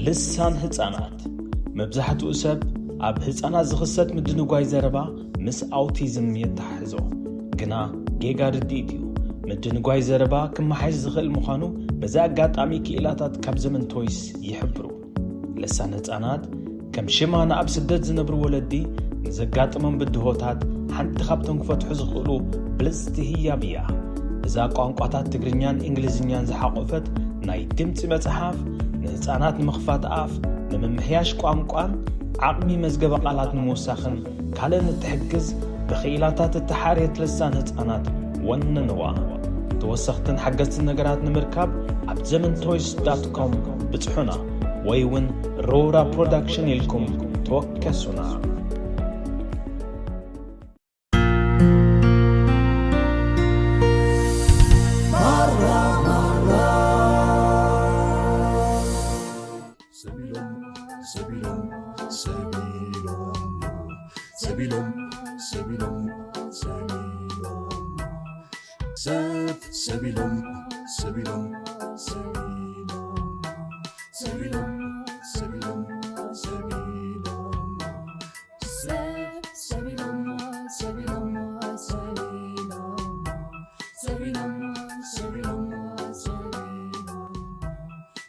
ልሳን ህጻናት። መብዛሕትኡ ሰብ ኣብ ህጻናት ዝኽሰት ምድንጓይ ዘረባ ምስ ኣውቲዝም የተሓሕዞ። ግና ጌጋ ርድኢት እዩ። ምድንጓይ ዘረባ ክመሓየሽ ዝኽእል ምዃኑ በዚ ኣጋጣሚ ክኢላታት ካብ ዘመን ቶይስ ይሕብሩ። ልሳን ህጻናት ከም ሽማ ንኣብ ስደት ዝነብሩ ወለዲ ንዘጋጥሞም ብድሆታት ሓንቲ ካብቶም ክፈትሑ ዝኽእሉ ብልጽቲ ህያብ እያ። እዛ ቋንቋታት ትግርኛን እንግሊዝኛን ዝሓቖፈት ናይ ድምጺ መጽሓፍ ንህጻናት ንምኽፋት ኣፍ፣ ንምምሕያሽ ቋንቋን ዓቕሚ መዝገበ ቃላት ንምውሳኽን ካልእን እትሕግዝ ብኽኢላታት እተሓርየት ልሳን ህጻናት ወንንዋ። ተወሰኽትን ሓገዝትን ነገራት ንምርካብ ኣብ ዘመን ቶይስ ዳት ኮም ብጽሑና ወይ እውን ሮራ ፕሮዳክሽን ኢልኩም ተወከሱና። ሰቢሎም፣ ሰቢሎም፣ ሰቢሎም፣ ሰቢሎም፣ ሰቢሎም፣ ሰቢሎም፣ ሰብ፣ ሰቢሎም፣ ሰቢሎም፣ ሰቢሎም፣ ሰቢሎም፣ ሰቢሎም፣ ሰቢሎም፣ ሰቢሎም፣ ሰቢሎም፣ ሰቢሎም፣ ሰቢሎም፣ ሰቢሎም፣ ሰቢሎም፣ ሰቢሎም፣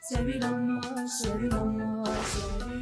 ሰቢሎም፣ ሰቢሎም፣ ሰቢሎም።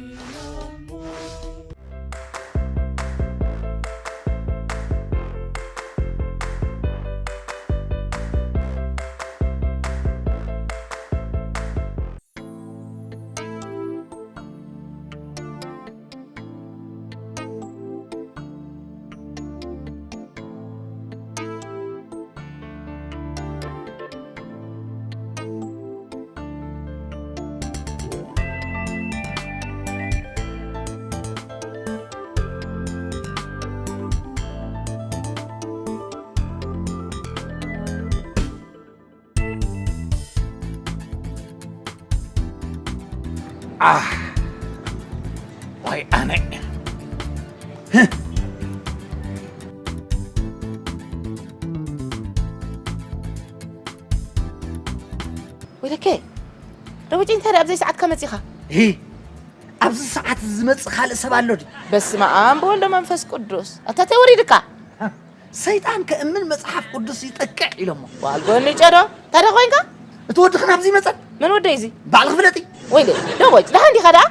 ኣህ፣ ዋይ ኣነ። ወይለከ፣ ረቡጭ እንታይ ደኣ ኣብዘይ ሰዓትካ መጺኻ? ሂ፣ ኣብዚ ሰዓት እዚ ዝመጽእ ካልእ ሰብ ኣሎ ድዩ? በስመ ኣብ ወወልድ ወመንፈስ ቅዱስ። ኣታ እንታይ ወሪድካ? ሰይጣን ከእምን መጽሓፍ ቅዱስ ይጠቅዕ ኢሎሞ። ዋልጎኒ ጨዶ፣ እንታይ ደኣ ኮይንካ? እቲ ወድኺ ናብዚ ይመጸን? መን ወደይ እዚ? ባዕልኺ ፍለጢ። ወይለ፣ ደቦጭ፣ ደሓን ዲኻ ደኣ?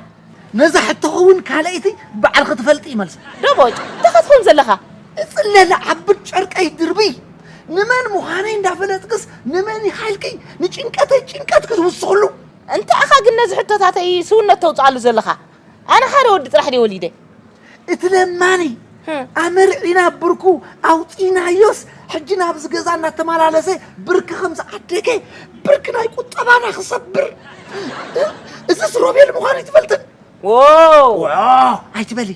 ነዛ ሕቶኺ እውን ካልኣይቲ ባዕልኺ ትፈልጢ ይመልሳ። ደቦጭ፣ እንታይ ክትኸውን ዘለኻ? እጽለለ ዓብድ ጨርቀይ ድርቢ። ንመን ምዃነይ እንዳፈለጥክስ ንመን ኢኻ ኢልኪ ንጭንቀተይ ጭንቀት ክትውስኽሉ? እንታይ ኢኻ ግን ነዚ ሕቶታተይ ስውነት ተውጽኣሉ ዘለኻ? ኣነ ሓደ ወዲ ጥራሕ ድየ ወሊደ? እቲ ለማኒ ህም። ኣመርዒና ብርኩ ኣውጺናዮስ፣ ሕጂ ናብዚ ገዛ እናተመላለሰ ብርኪ ከም ዝዓደገ፣ ብርኪ ናይ ቁጠባና ክሰብር። እዝስ ሮቤል ምዃኑ ኣይትፈልጥን? ዎ! ዋ! ኣይትበሊ።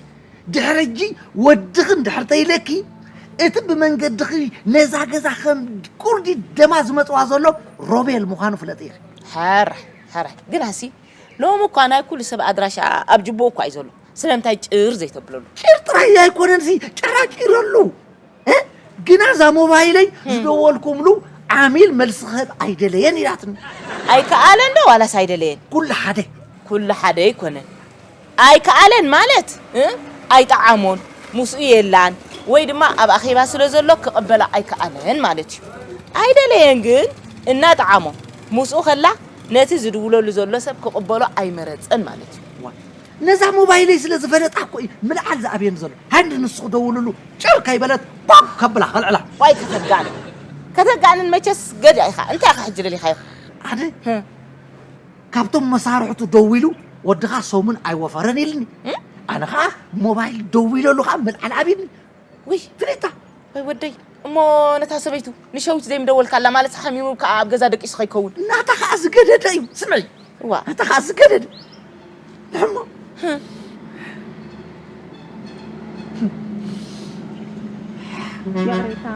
ድሕሪ ሕጂ ወድኺ እንድሕር ተይለኪ፣ እቲ ብመንገድኺ ነዛ ገዛ ከም ቁርዲ ደማ ዝመጽዋ ዘሎ ሮቤል ምዃኑ ፍለጢ ኢኺ። ሕራይ፣ ሕራይ። ግናሲ ሎሚ እኳ ናይ ኩሉ ሰብ ኣድራሻ ኣብ ጅቡኡ እኳ እዩ ዘሎ። ስለምንታይ ጭር ዘይተብለሉ? ጭር ጥራይ ኣይኮነን፣ ሲ ጨራጪረሉ። እ? ግና እዛ ሞባይለይ ዝደወልኩምሉ ዓሚል መልሲ ክህብ ኣይደለየን ኢላትኒ። ኣይከኣለን ዶ ዋላስ ኣይደለየን? ኩሉ ሓደ። ኩሉ ሓደ ኣይኮነን። ኣይከኣለን ማለት፣ እ? ኣይጠዓሞን፣ ምስኡ የላን፣ ወይ ድማ ኣብ ኣኼባ ስለ ዘሎ ክቕበላ ኣይከኣለን ማለት እዩ። ኣይደለየን ግን እናጠዓሞ፣ ምስኡ ከላ ነቲ ዝድውለሉ ዘሎ ሰብ ክቕበሎ ኣይመረጸን ማለት እዩ። ዋ፣ ነዛ ሞባይለይ ስለ ዝፈለጣ እኮ እዩ ምልዓል ዝኣብየኒ ዘሎ። ሃንዲ ንሱ ክደውልሉ ጭር ከይበለት ባብ ከብላ ከልዕላ። ዋይ ከተጋንን፣ ከተጋንን መቸስ ገዲኣ ኢኻ። እንታይ ኢኻ ሕጂ ደሊኻዮ? ኣደ፣ ህ። ካብቶም መሳርሕቱ ደዊሉ ወድኻ ሰሙን ኣይወፈረን ኢልኒ። እ? ኣነ ኸዓ ሞባይል ደዊለሉ ኸዓ ምልዓል ኣብይኒ። ውይ፣ ትሪታ። ወይ ወደይ፣ እሞ ነታ ሰበይቱ ንሸዊት ዘይምደወልካላ ማለት ሓሚሙ ከዓ ኣብ ገዛ ደቂሱ ከይከውን። ናታ ኸዓ ዝገደደ እዩ። ስምዒ። እዋ። ናታ ኸዓ ዝገደደ። ንሕሞ። ህ። ይቕሬታ፣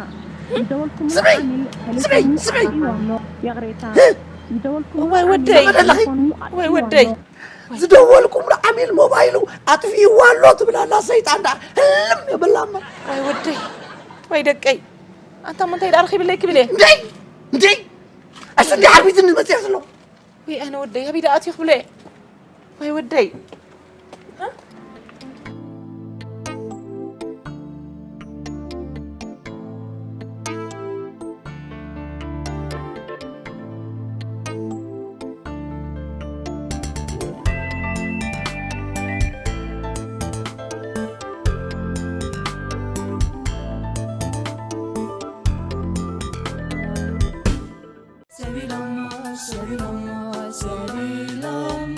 ዝደወልኩምሉ ስምዒ! ዓሚል ስምዒ! ተሌፎኑ ስምዒ! ኣጥፊእዎ ኣሎ። ይቕሬታ፣ ህ! ዝደወልኩምሉ እዋይ ዓሚል ወደይ! ተሌፎኑ ወይ ኣጥፊእዎ ወደይ! ኣሎ። ዝደወልኩምሉ ዓሚል ሞባይሉ ኣጥፊእዎ ኣሎ ትብል ኣላ ሰይጣን ደኣ ህልም የብላ እማ። ወይ ወደይ! ወይ ደቀይ! ኣንታ እሞ እንታይ ደኣ ረኺብለይ ክብል እየ? እንዴ! እንዴ! ኣሽ እንዴ ዓርቢትኒ መፅያ ዘሎ? ወይ ኣነ ወደይ ኣበይ ደኣ ኣትዩ ክብሎ እየ? ወይ ወደይ። ሰቢሎሞ፣ ሰቢሎሞ፣ ሰቢሎሞ።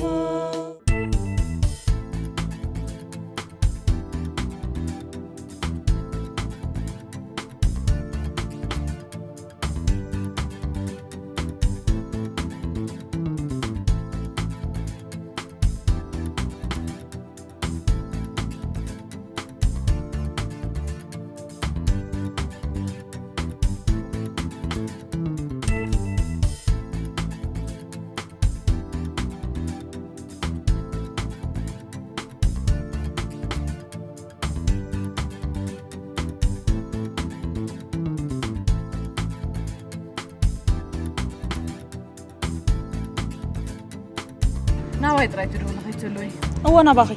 ናባይ ጥራይ ትደውሉ ከይትህልዊ። እወ፣ ናባኺ።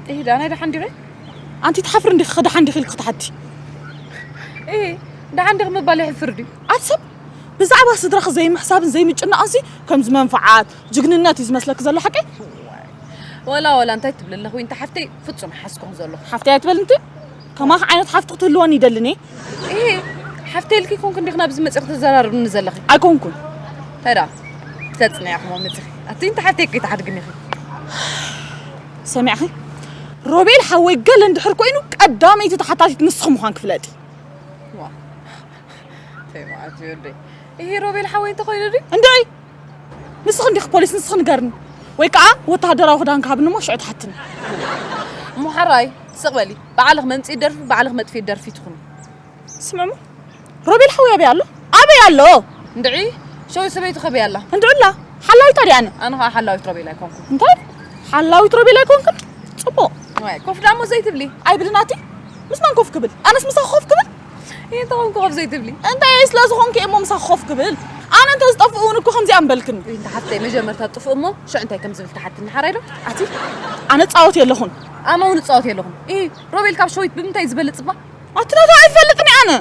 እህ፣ ዳናይ ደሓን ዲኺ? ኣንቲ ትሓፍሪ እንዲኺ፣ ደሓን ዲኺ ኢልኪ ክትሓቲ? እህ፣ ደሓን ዲኺ ምባል የሕፍር ድዩ? ኣቲ ሰብ ብዛዕባ ስድራኺ ዘይምሕሳብን ዘይምጭናቕንሲ ከምዚ መንፍዓት፣ ጅግንነት እዩ ዝመስለኪ ዘሎ ሓቀይ? ወላ፣ ወላ፣ እንታይ ትብሊ ኣለኺ? ዊንታ ሓፍተይ፣ ፍጹም ሓስኮን ዘለኹ። ሓፍተይ ኣይትበል እንቲ? ከማኺ ዓይነት ሓፍቲ ክትህልወኒ ይደልን እየ። እህ፣ ሓፍተይ ኢልኪ ኮንክ እንዲኺ ናብዚ መጺኺ ተዘራርብኒ ዘለኺ? ኣይኮንኩን። እንታይ ደኣ? ተጽንዕኽሞ መጺኺ። ኣቲ ዊንታ ሓፍተይ ከይትሓድግኒ ኢኺ። ሰሚዕኺ? ሮቤል ሓወይ ገለ እንድሕር ኮይኑ ቀዳመይቲ ተሓታቲት ንስኺ ምዃንኪ ፍለጢ። ዋ። ተይ መዓት ይወደይ። እሂ ሮቤል ሓወይ እንተኾይኑ ድዩ? እንድዒ! ንስኺ እንዲኺ ፖሊስ ንስኺ ንገርኒ። ወይ ከዓ ወተሃደራዊ ክዳን ክሃብኒ እሞ ሽዑ ትሓትኒ። እሞ ሓራይ፣ ስቕ በሊ። ባዕልኽ መምጽኢ ደርፊ፣ ባዕልኽ መጥፍኢ ደርፊ ትኹኒ። ስምዕሞ፣ ሮቤል ሓወይ ኣበይ ኣሎ? ኣበይ ኣሎ? እንድዒ፣ ሸዊት ሰበይቱ ከበይ ኣላ? እንድዕላ፣ ሓላዊት ኣዲ ኣነ። ኣነ ኸዓ ሓላዊት ሮቤል ኣይኮንኩን። እንታይ? ሓላዊት ሮቤል ኣይኮንክን? ጽቡቕ። ዋይ፣ ኮፍ ዳሞ ዘይትብሊ? ኣይብልን ኣቲ? ምስ መን ኮፍ ክብል? ኣነስ ምሳኺ ኮፍ ክብል? ይህ እንተኾንኩ ኮፍ ዘይትብሊ? እንታይ ስለ ዝኾንኩ እየ እሞ ምሳኺ ኮፍ ክብል? ኣነ እንተ ዝጠፍእ እውን እኮ ከምዚኣ ምበልክን። ይህ እንተ ሓፍተይ መጀመርታ ጥፍእ እሞ ሽዕ እንታይ ከም ዝብል ትሓትኒ ሓራይ ዶ? ኣቲ? ኣነ ጻወት የለኹን። ኣነ እውን እጻወት የለኹን። ይህ ሮቤል ካብ ሸዊት ብምንታይ ዝበልጽ እባ? ኣቲ ናታ ኣይፈልጥን እየ ኣነ።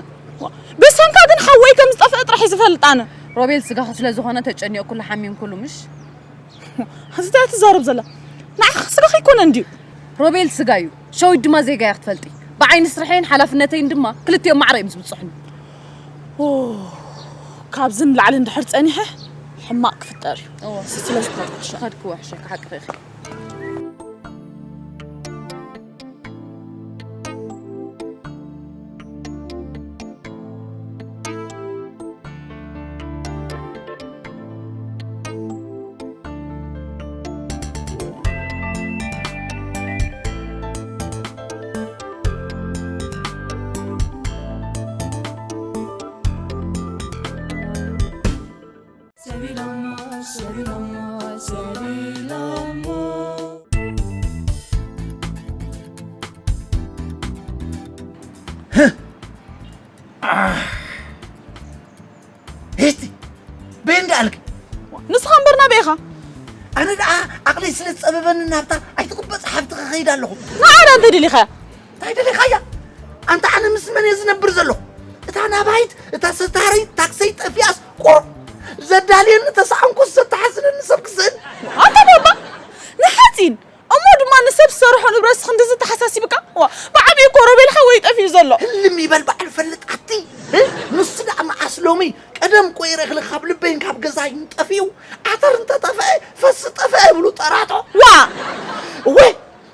ዋ፣ ብሰንካ ግን ሓወይ ከም ዝጠፍአ ጥራሕ እየ ዝፈልጥ ኣነ። ሮቤል ስጋኺ ስለ ዝኾነ ተጨኒቑ ኩሉ ሓሚም ኩሉ ምሽ? እዚ እንታይ ትዛረብ ዘላ? ንዓኺ ስጋኺ ኣይኮነን ድዩ? ሮቤል ስጋ እዩ፣ ሸዊት ድማ ዜጋ እያ ክትፈልጢ። ብዓይኒ ስርሐይን ሓላፍነተይን ድማ ክልቲኦም ማዕረ እዮም ዝብጽሑኒ። ኦ፣ ካብዚ ንላዕሊ እንድሕር ጸኒሐ ሕማቕ ክፍጠር እዩ። እወ። ስለ ዝኾነ ክሓድክዎ ሕሸ ክሓቅኺ ኢኺ። ሰቢሎሞ፣ ሰቢሎሞ፣ ሰቢሎሞ። ሄስቲ፣ በይ እንዳ ኣልክ። ንስኻ እምበር ናበይ ኢኻ? ኣነ ደኣ ዓቕለይ ስለ ዝጸበበኒ ናብታ ኣይትቕበጽ ሓፍቲ ክኸይድ ኣለኹ። ንዓኣ እንተ ደሊኻያ? እንታይ ደሊኻያ? ኣንታ ኣነ ምስ መን እየ ዝነብር ዘለኹ? እታ ናባይት፣ እታ ሰታሪት ታክሰይ ጠፊኣስ ቁሩብ ዘዳልየኒ ተሳእንኩስ ዘተሓዝነኒ ሰብ ክስእን። ኣንታ ባባ፣ ንሓጺን እሞ ድማ ንሰብ ዝሰርሖ ንብረትስ ክንድዚ ተሓሳሲብካ? ዋ፣ ብዓብዩ እኮ ሮቤል ሓወይ ጠፊኡ ዘሎ። ህልም ይበል በዓል ፈልጥ ኣቲ። እ? ንሱ ደኣ መዓስ ሎሚ ቀደም ቆይረ እኽሊ ካብ ልበይን ካብ ገዛይን ጠፊኡ፣ ዓተር እንተጠፍአ፣ ፈሲ ጠፍአ ይብሉ ጠራጦ። ዋ! እወ፣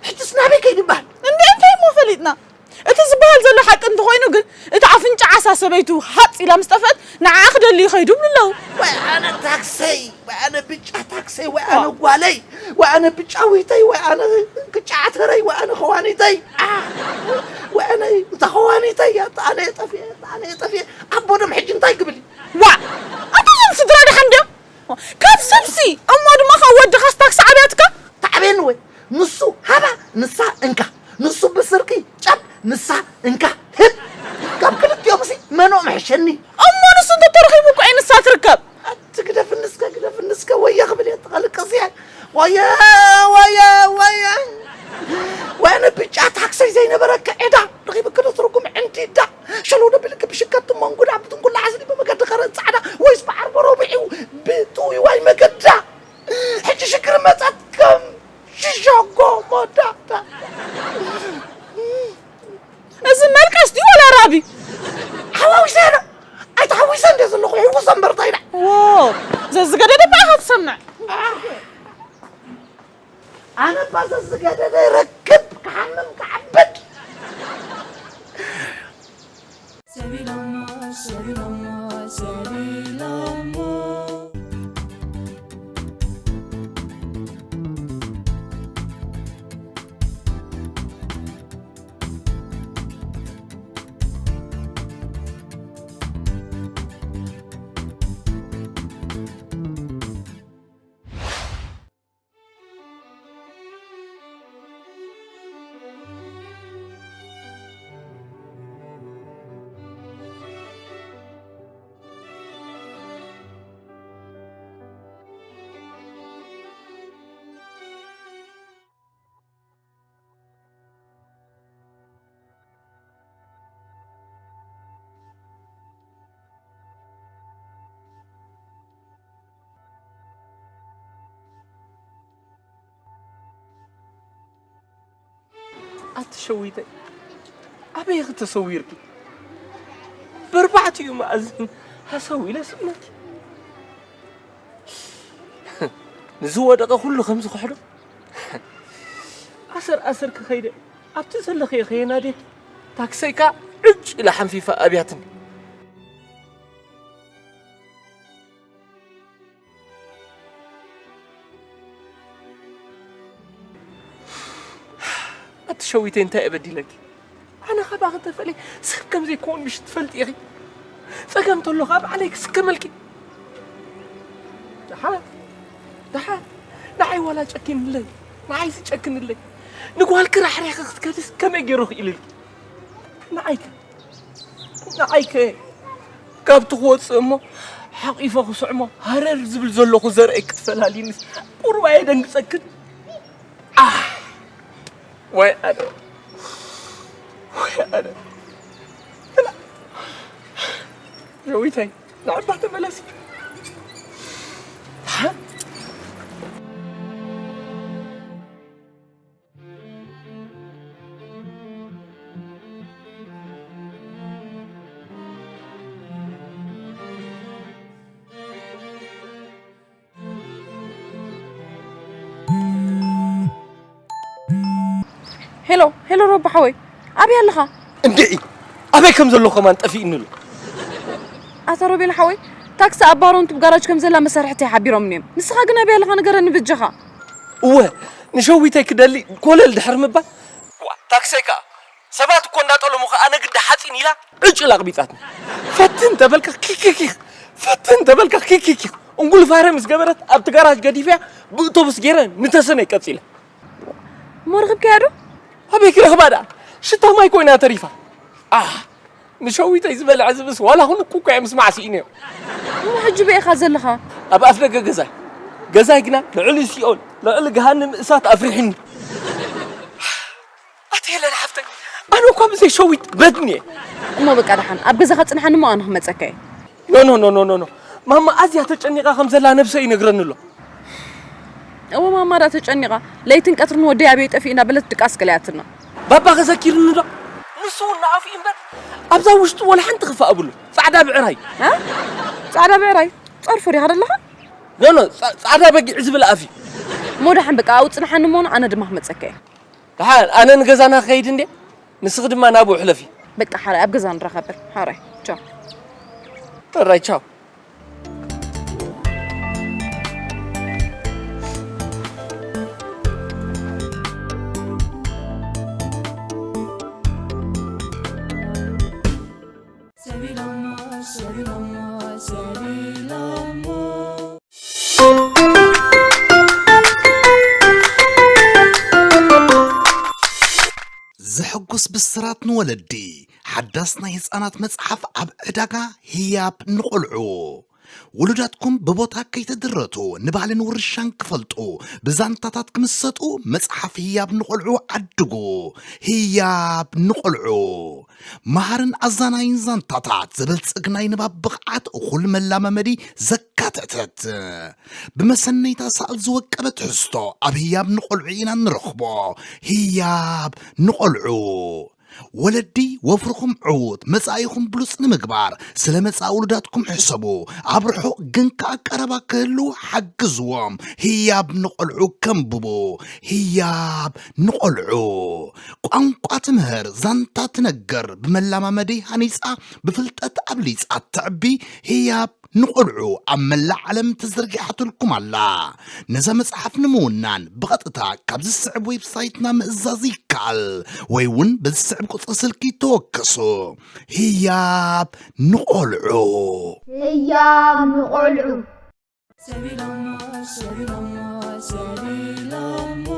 ሕጅስ ናበይ ከይዱ ይበሃል? እንዴ፣ እንታይ እሞ ፈሊጥና? እቲ ዝበሃል ዘሎ ሓቂ እንተኾይኑ ግን፣ እቲ ኣፍንጫ ዓሳ ሰበይቱ ሃጽ ኢላ ምስ ጠፍአት፣ ንዓኣ ክደሊ ይኸይዱ ይብሉ ኣለዉ። ወይ ኣነ ታክሰይ፣ ወይ ኣነ ብጫ ታክሰይ፣ ወይ ኣነ ዋ። ጓለይ፣ ወይ ኣነ ብጫዊተይ፣ ወይ ኣነ ክጫ ዓተረይ፣ ወይ ኣነ ኸዋኒተይ። ኣ፣ ወይ ኣነ እታ ኸዋኒተይ እያ፣ እታ ኣነ እየ ጠፊኤ፣ እታ ኣነ እየ ጠፊኤ። ኣቦ ደም ሕጂ እንታይ ክብል እዩ? ዋ! ኣታ እዞም ስድራ ደሓን ድዮም? ካብ ሰብሲ፣ እሞ ድማ ካብ ወድኻስ ታክሲ ዓብያትካ? ታዕቤን ወይ? ንሱ ሃባ፣ ንሳ እንካ። ንሱ ብስርቂ ጨብ፣ ንሳ እንካ ህብ። ካብ ክልቲኦምሲ መኖም ሕሸኒ? እሞ ክብሽከት መንጉዳ ብትንኩላ ዓስሊ ብመገዲ ከረን ጻዕዳ ወይስ ብዓርቦ ረቡዒው ብጥውይዋይ መገዳ? ሕጂ ሽግር መጸት ከም ሽሸጎ መወዳእታ። እዚ መልቀስ ድዩ ወላ ራቢ? ሓዋዊሰ ዶ ኣይተሓዊሰ እንደ ዘለኹ ሕውሰ እምበርታ ኢና። ዎ ዘዝገደደ በኣ ክትሰምዕ። ኣነ እባ ዘዝገደደ ረክብ ክሓምም ክዓብድ። ኣቲ ሸዊተይ ኣበይ ኢኺ ተሰዊርኪ? በርባዕቲኡ መኣዝን ሃሰው ኢለ ስእነኪ። ንዝወደቐ ኩሉ ከም ዝኽሕዶ ኣሰር ኣሰር ክኸይደ ኣብቲ ዘለኽዮ ከየናድየኪ ታክሰይ ከኣ ዕጭ ኢላ ሓንፊፋ ኣብያትኒ። ኣቲ ሸዊተይ እንታይ እየ በዲለኪ? ኣነ ካባኺ ተፈልየ ሰብ ከም ዘይከውን ምሽ ትፈልጢ ኢኺ። ጸገም ተሎ ካብ ዓለይ ክስከመልኪ። ደሓን ደሓን ንዓይ ዋላ ጨኪንለይ፣ ንዓይሲ ጨክንለይ። ንጓልኪ ራሕሪኺ ክትከድስ ከመይ ገይሩ ክኢልልኪ? ንዓይከ ንዓይከ ካብቲ ክወፅእ እሞ ሓቒፈ ክስዕሞ ሃረር ዝብል ዘለኹ ዘርእይ ክትፈላልይንስ ቁሩብ ኣየደንግፀክን? ኣህ! ወይ ኣነ! ወይ ኣነ! ሸዊተይ ንዓባ ተመለሲ። ሄሎ ሄሎ ሮቢ ሓወይ ኣበይ ኣለኻ? እንድዒ ኣበይ ከም ዘለኹ ከማን ጠፊእኒ ኣሎ። ኣታ ሮቤል ሓወይ ታክሲ ኣብ ባሮን ቱብ ጋራጅ ከም ዘላ መሳርሕተይ ሓቢሮምኒ እዮም። ንስኻ ግን ኣበይ ኣለኻ ንገረኒ በጃኻ። እወ ንሸዊተይ ክደሊ ኮለል ድሕር ምባል። ዋ ታክሰይ ከኣ ሰባት እኮ እንዳጠለሙኻ ኣነ ግዲ ሓፂን ኢላ ዕጭ ኢላ ኣቕቢፃትኒ። ፈትን ተበልካ ኪኪኪኽ ፈትን ተበልካ ኪኪኪኽ። እንጉልፋረ ምስ ገበረት ኣብቲ ጋራጅ ገዲፈያ ብእቶብስ ገይረ ንተሰነይ ቀፂለ። እሞ ረኺብካያ ዶ? ኣበይ ክረኽባ ደኣ ሽታ ማይ ኮይና ተሪፋ። ኣህ ንሸዊተይ ዝበልዐ ዝብስ ዋላ ክንቁ እኮ እየ ምስማዕ ስኢነዮ። እሞ ሕጂ በይ ኢኻ ዘለኻ? ኣብ ኣፍ ደገ ገዛይ። ገዛይ ግና ልዕሊ ሲኦል ልዕሊ ገሃንም እሳት ኣፍሪሕኒ። ኣቲ ሄለን ሓፍተይ ኣነ እኳ ብዘይ ሸዊት በድኒ እየ። እሞ በቃ ደሓን ኣብ ገዛኻ ጽንሓኒ እሞ ኣነ ክመጸካ እየ። ኖ ኖ ኖ ኖ ኖ ኖ ማማ ኣዝያ ተጨኒቓ ከም ዘላ ነብሰ ይነግረኒ ኣሎ። እወ ማማ ዳ ተጨኒቓ ለይትን ቀትርን ወደይ ኣበይ ጠፊኡ እናበለት ድቃስ ቀልያትና። ባባ ከዘኪርኒ ዶ ንሱ እውን ንኣፉ እዩ እምበር ኣብዛ ውሽጡ ወላ ሓንቲ ክፋእ ኣብሉ ጻዕዳ ብዕራይ እ? ጻዕዳ ብዕራይ ጸርፎ ዲኻ ዘለኻ? ኖ ኖ ጻ- ጻዕዳ በጊዕ ዝብል ኣፍ እዩ። እሞ ደሓን በቃ ኣብኡ ጽንሓኒ እሞ ኣነ ድማ ክመጸካ እየ። ደሓን ኣነ ንገዛና ክኸይድ እንዴ ንስኺ ድማ ናብኡ ሕለፊ። በቃ ሓራይ ኣብ ገዛ ንራኸበል ሓራይ ቻው። ሕራይ ቻው። ዘሐጉስ ብስራት ንወለዲ፣ ሓዳስ ናይ ህጻናት መጽሓፍ ኣብ ዕዳጋ ህያብ ንቖልዑ። ውሉዳትኩም ብቦታ ከይተድረቱ ንባህልን ውርሻን ክፈልጡ ብዛንታታት ክምሰጡ መጽሓፍ ህያብ ንቖልዑ ዓድጉ። ህያብ ንቖልዑ። መሃርን ኣዛናይን ዛንታታት፣ ዘበልጽግ ናይ ንባብ ብቕዓት፣ እኹል መላማመዲ ዘካተተት። ብመሰነይታ ሰኣል ዝወቀበ ትሕዝቶ ኣብ ህያብ ንቖልዑ ኢና ንረኽቦ። ህያብ ንቖልዑ። ወለዲ፣ ወፍርኹም ዕዉት፣ መጻኢኹም ብሉጽ ንምግባር፣ ስለ መጻኢ ውሉዳትኩም ሕሰቡ። ኣብ ርሑቕ ግን ከኣ ቀረባ ክህልዉ ሓግዝዎም። ህያብ ንቖልዑ ከንብቡ። ህያብ ንቖልዑ። ቋንቋ ትምህር፣ ዛንታ ትነግር፣ ብመላማመዲ ሃኒጻ፣ ብፍልጠት ኣብሊጻ ተዕቢ። ህያብ ንቖልዑ ኣብ መላእ ዓለም ተዘርጊሓትልኩም ኣላ። ነዛ መጽሓፍ ንምውናን ብቐጥታ ካብ ዝስዕብ ዌብሳይትና ምእዛዝ ይከኣል፣ ወይ እውን በዝስዕብ ቁጽሪ ስልኪ ተወከሱ። ህያብ ንቖልዑ። ህያብ ንቖልዑ። ሰቢሎሞ፣ ሰቢሎሞ፣ ሰቢሎሞ።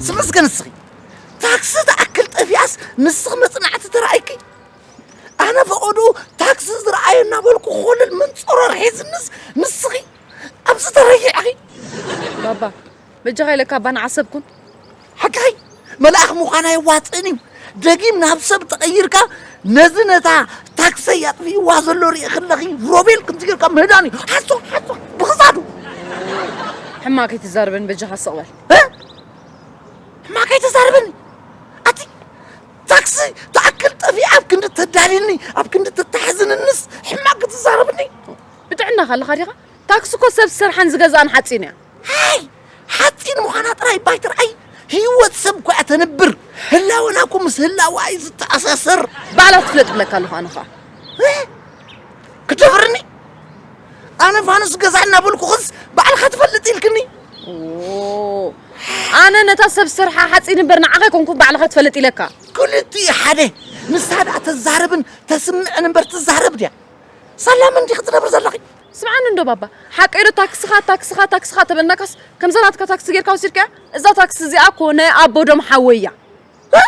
ስመስገን እስኺ። ታክሲ ትኣክል ጠፊኣስ ንስኺ መጽናዕቲ ተራእይኪ? ኣነ ፈቐድኡ ታክሲ ዝረኣየ እናበልኩ ኮለል መንጸሮር ሒዝንስ ንስኺ ኣብዚ ተረጊዕኺ? ባባ፣ በጃኻ ኢለካ ኣባ ንዓሰብኩን። ሓቃይ መልኣኽ ምዃን ኣየዋጽእን እዩ። ደጊም ናብ ሰብ ተቐይርካ ነዚ ነታ ታክሰይ ኣጥፊእዋ ዘሎ ርኢ ከለኺ ሮቤል ከምዚ ጌርካ ምህዳን እዩ። ሓሶ፣ ሓሶ፣ ብኽሳዱ። ሕማቕ ከይትዛረበኒ በጃኻ ስቕ በል። እ? ሕማቕ ከይትዛረበኒ። ኣቲ ታክሲ ትኣክል ጠፊኣ ኣብ ክንዲ ተዳልኒ፣ ኣብ ክንዲ ተታሕዝንንስ ሕማቕ ክትዛረብኒ። ብጥዕናኻ ኣለኻ ዲኻ? ታክሲ እኮ ሰብ ዝሰርሓን ዝገዝኣን ሓፂን እያ። ሃይ! ሓፂን ምዃና ጥራይ ባይ ትርኣይ። ህይወት ሰብ እኮ እያ ተንብር። ህላወና እኮ ምስ ህላወኣ እዩ ዝተኣሳሰር። ባዕላ ትፍለጥ ብለካ ኣለኹ ኣነ ኸዓ። እ? ክደፍርኒ? ኣነ ፋኑስ ገዛ እናበልኩኽስ ባዕልኻ ትፈልጥ ኢልክኒ? ኦ፣ ኣነ ነታ ሰብ ዝሰርሓ ሓፂን እምበር ንዓኻ ኣይኮንኩን ባዕልኻ ትፈልጥ ኢለካ። ክልቲኡ ሓደ። ንሳ ደኣ ተዛርብን ተስምዕን እምበር ትዛረብ ድያ? ሳላ መን ዲኺ ትነብሪ ዘለኺ? ስምዓኒ እንዶ ባባ፣ ሓቀይ ዶ ታክስኻ፣ ታክስኻ፣ ታክስኻ ተበልናካስ፣ ከምዛ ናትካ ታክሲ ጌርካ ወሲድካያ? እዛ ታክሲ እዚኣ እኮ ናይ ኣቦዶም ሓወይ እያ። እ?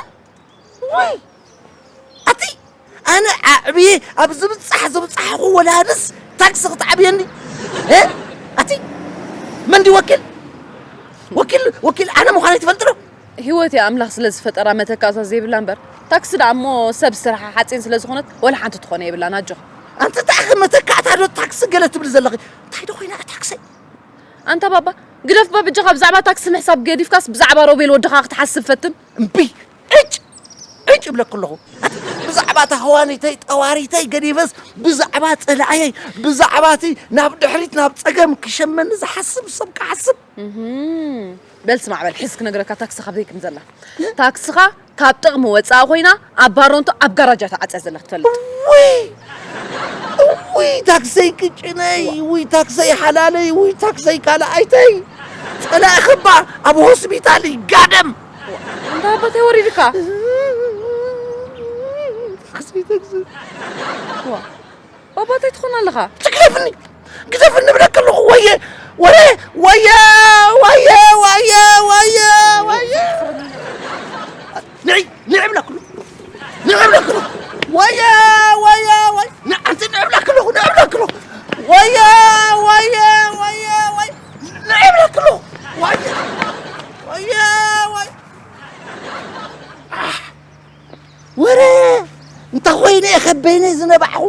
ውይ! ኣቲ ኣነ ኣዕብየ ኣብ ዝብጻሕ ዝብጻሕኹ ወላድስ ታክሲ ክትዓብየኒ? እ? ኣቲ መን ድዩ ወኪል? ወኪል፣ ወኪል ኣነ ምዃነይ ትፈልጢ ዶ? ህይወት እያ ኣምላኽ ስለ ዝፈጠራ መተካእታ ዘይብላ እምበር፣ ታክሲ ደኣ እሞ ሰብ ስርሓ ሓፂን ስለ ዝኾነት ወላ ሓንቲ ትኾነ የብላን። ኣጆኻ። ኣንቲ እንታይ ኢኺ መተካእታ ዶ ታክሲ ገለ ትብሊ ዘለኺ? እንታይ ዶ ኮይና እያ ታክሲ? ኣንታ ባባ፣ ግደፍ ባ በጃኻ፣ ብዛዕባ ታክሲ ምሕሳብ ገዲፍካስ ብዛዕባ ሮቤል ወድኻ ክትሓስብ ፈትን። እምቢ! ዕጭ! ዕጭ እብለኪ ኣለኹ። ኣቲ ብዛዕባ እታ ኸዋኒተይ ጠዋሪተይ ገዲፈስ ብዛዕባ ጸላእየይ፣ ብዛዕባ እቲ ናብ ድሕሪት ናብ ጸገም ክሸመኒ ዝሓስብ ሰብ ክሓስብ። እህም። በል ስማዕ በል፣ ሕዝ ክነግረካ ታክሲ ካብ ዘይክም ዘላ። ታክስኻ ካብ ጥቕሚ ወጻኢ ኮይና ኣብ ባሮንቶ ኣብ ጋራጃ ተዓጽያ ዘላ ክትፈልጥ። ውይ! ውይ ታክሰይ ቅጭነይ፣ ውይ ታክሰይ ሓላለይ፣ ውይ ታክሰይ ካልኣይተይ። ጸላእኺ እባ ኣብ ሆስፒታል ይጋደም። እንታይ ኣባታይ ወሪድካ? ታክሰይ፣ ታክሰይ። ዋ፣ ባባ እንታይ ትኾን ኣለኻ? ትግደፍኒ፣ ግደፍኒ እብለኪ ኣለኹ። ወየ፣ ወየ፣ ወየ፣ ወየ፣ ወየ፣ ወየ። ንዒ፣ ንዒ እብለኪ ኣለኹ። ንዒ እብለኪ ኣለኹ። ወየ፣ ወየ፣ ወየ። ን-፣ ኣንቲ ንዒ እብለኪ ኣለኹ፣ ንዒ እብለኪ ኣለኹ። ወየ፣ ወየ፣ ወየ፣ ወየ። ንዒ እብለኪ ኣለኹ። ወየ፣ ወየ፣ ወየ። ኣሕ፣ ወረ እንተ ኾይነ እየ ከበይነይ ዝነባዕኹ።